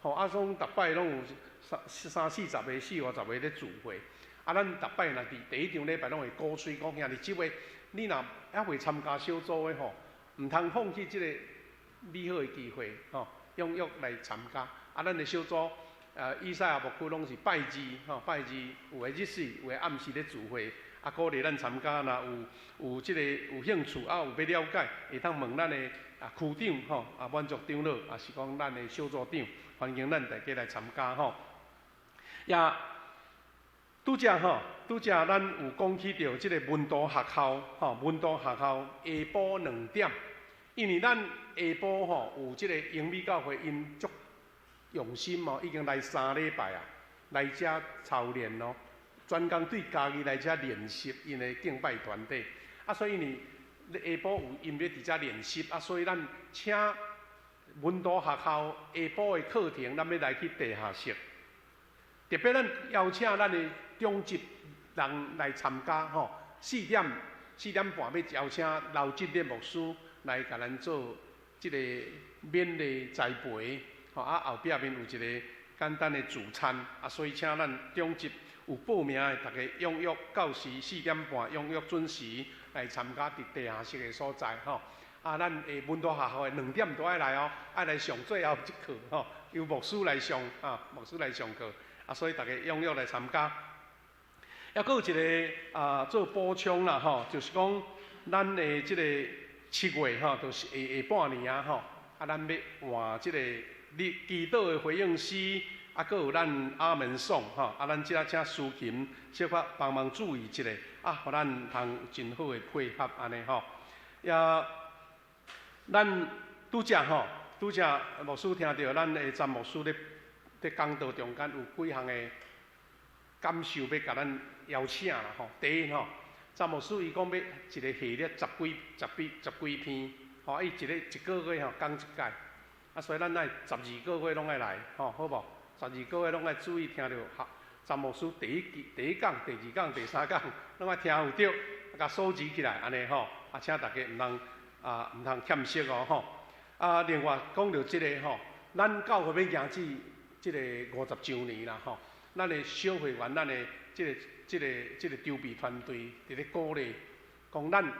Speaker 5: 吼啊，總逐擺攏有三三四十个、四五十个咧聚會。啊，咱逐擺若佇第一場禮拜攏會鼓吹講，兄弟姊妹，你若猶未參加小組的吼，毋通放棄這个美好的機會，吼，踴躍來參加。啊，咱的小組，以賽亞牧區攏是拜二，吼，拜二有的日時，有的暗時咧聚會。啊，鼓勵咱參加，若有這个有興趣，啊，有欲了解，會當問咱的啊區長吼，啊滿足長老，抑是講咱的小組長，歡迎咱大家來參加吼。也拄才吼，拄才咱有講起著這个門徒學校吼，門徒學校下晡兩點，因為咱下晡吼有這个英美教會𪜶足用心哦，已經來三禮拜啊，來遮操練咯。專工對嘉義來遮練習𪜶的敬拜團體，啊，所以呢，下晡有音樂佇遮練習，啊，所以咱請門徒學校下晡的課程，咱欲來去地下室，特別咱邀請咱的長執人來參加吼，4點4點半欲邀請劉振烈牧師來共咱做這个勉勵栽培，吼，啊後壁面有一个簡單的聚餐，啊，所以請咱長執有報名的，大家踴躍到時四點半踴躍準時來參加佇地下室的所在吼。啊，咱的門徒學校的兩點都愛來哦，愛來上最後一課吼，由牧師來上啊，牧師來上課啊，所以大家踴躍來參加。抑閣有一个啊，做補充啦吼，就是講咱的這个7月吼，就是下下半年啊吼，啊，咱欲換這个你祈禱的回應詩。啊，閣有咱阿門頌吼，啊，咱這請司琴小可幫忙注意一下，啊，予咱通真好的配合按呢吼。也，咱拄才吼，拄才牧師聽著咱的詹牧師咧講道中間有幾項的感受欲共咱邀請啦吼。第一吼，詹牧師伊講欲一个系列十幾篇，吼，伊一个一个月吼講一擺。啊，所以咱愛12個月攏愛來，吼，好無？十二個月攏愛注意聽著，詹牧師第一第一講、第二講、第三講，攏愛聽有著，啊，共收集起來，按呢吼，啊，請大家毋通啊，毋通欠席哦，吼。啊，另外講著這个吼，咱教會欲行至這个50周年啦，吼，咱的小會員，咱的這个籌備團隊佇咧鼓勵，講咱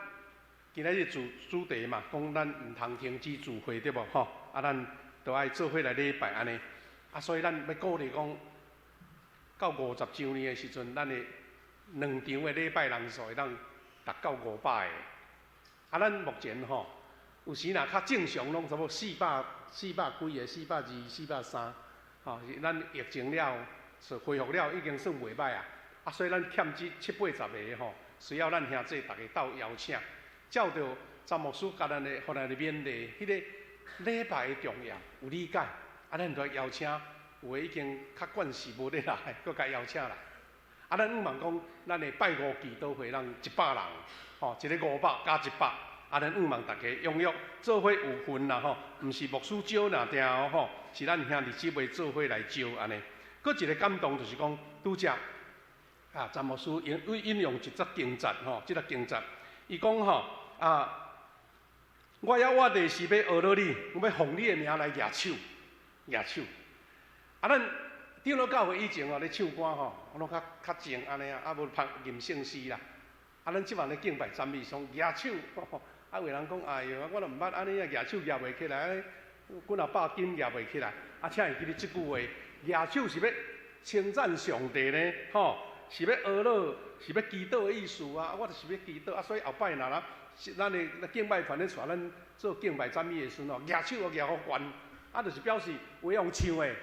Speaker 5: 今仔日主題嘛，講咱毋通停止聚會對無吼？啊，咱都愛做伙來禮拜按呢。啊，所以咱欲鼓勵講，到50周年的時陣，咱的兩場的禮拜人數會當達到500个。啊，咱目前吼，有時若較正常，攏差不多400幾个、420、430，吼，咱疫情了，恢復了，已經算袂䆀啊。啊，所以咱欠這七八十个吼，需要咱兄弟逐家鬥邀請，照著詹牧師共咱的，予咱的勉勵，彼个禮拜的重要有理解。啊，咱就邀請有的已經較慣勢無咧來，閣共邀請來。啊，咱向望講，咱的拜五祈禱會人100人，吼，一个500加100。啊，咱向望大家踴躍做伙有份啦，吼，毋是牧師招爾定哦，吼，是咱兄弟姊妹做伙來招按呢。閣一个感動就是講，拄才啊，詹牧師引用一節經節，吼，這個經節，伊講吼啊，我猶活著是欲呵咾你，我欲奉你的名來舉手。舉手，啊！咱長老教會以前哦，咧唱歌吼，攏較較靜按呢啊，啊無拍吟聖詩啦。啊，咱這擺咧敬拜讚美，上舉手，啊，有人講哎喲，我都毋捌按呢啊，舉手舉袂起來，幾若百斤舉袂起來。啊，請會記得這句話，舉手是欲稱讚上帝呢，吼，是欲呵咾，是欲祈禱的意思啊。我就是欲祈禱啊，所以後擺若啦，咱的敬拜團咧帶咱做敬拜讚美的時陣吼，舉手舉予懸。啊，就是表示有用唱的，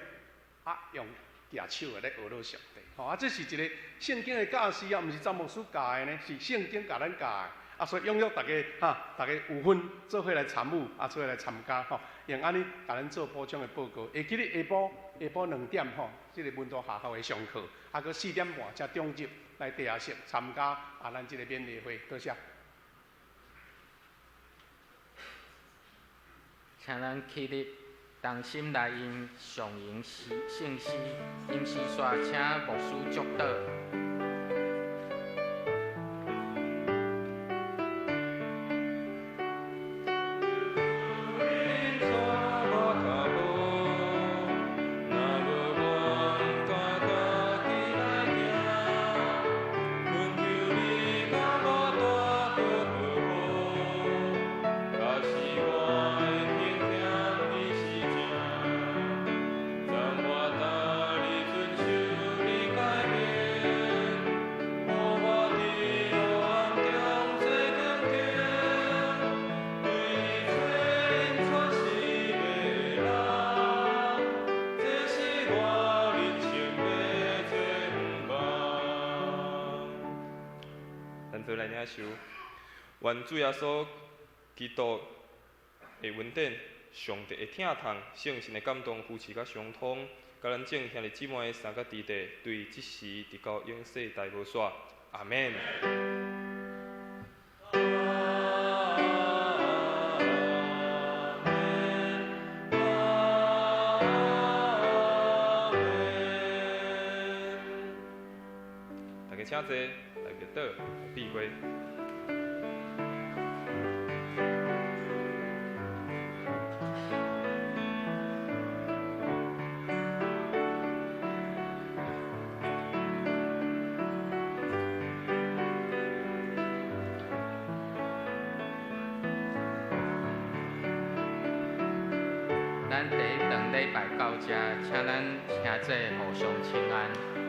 Speaker 5: 啊，用舉手的咧呵咾上帝，吼啊，這是一个聖經的教示啊，毋是詹牧師教的呢，是聖經共咱教的。啊，所以踴躍大家哈，大家有份做伙來參與，啊，做伙來參加吼，用按呢共咱做補充的報告。會記得下晡2點吼，這个門徒學校的上課，啊，閣4點半才中入來地下室參加啊，咱這个勉勵會，多謝。
Speaker 4: 請咱起立。同心來吟上吟聖詩，吟詩煞請牧師祝禱。
Speaker 3: 領受，願主耶穌基督的恩典、上帝的疼痛、聖神的感動、扶持佮相通，佮咱眾兄弟姊妹三个弟弟，對這時直到永世代無煞。阿們。大家請坐，來默禱，閉會。
Speaker 4: 咱第一頓禮拜到這，請咱兄弟互相請安。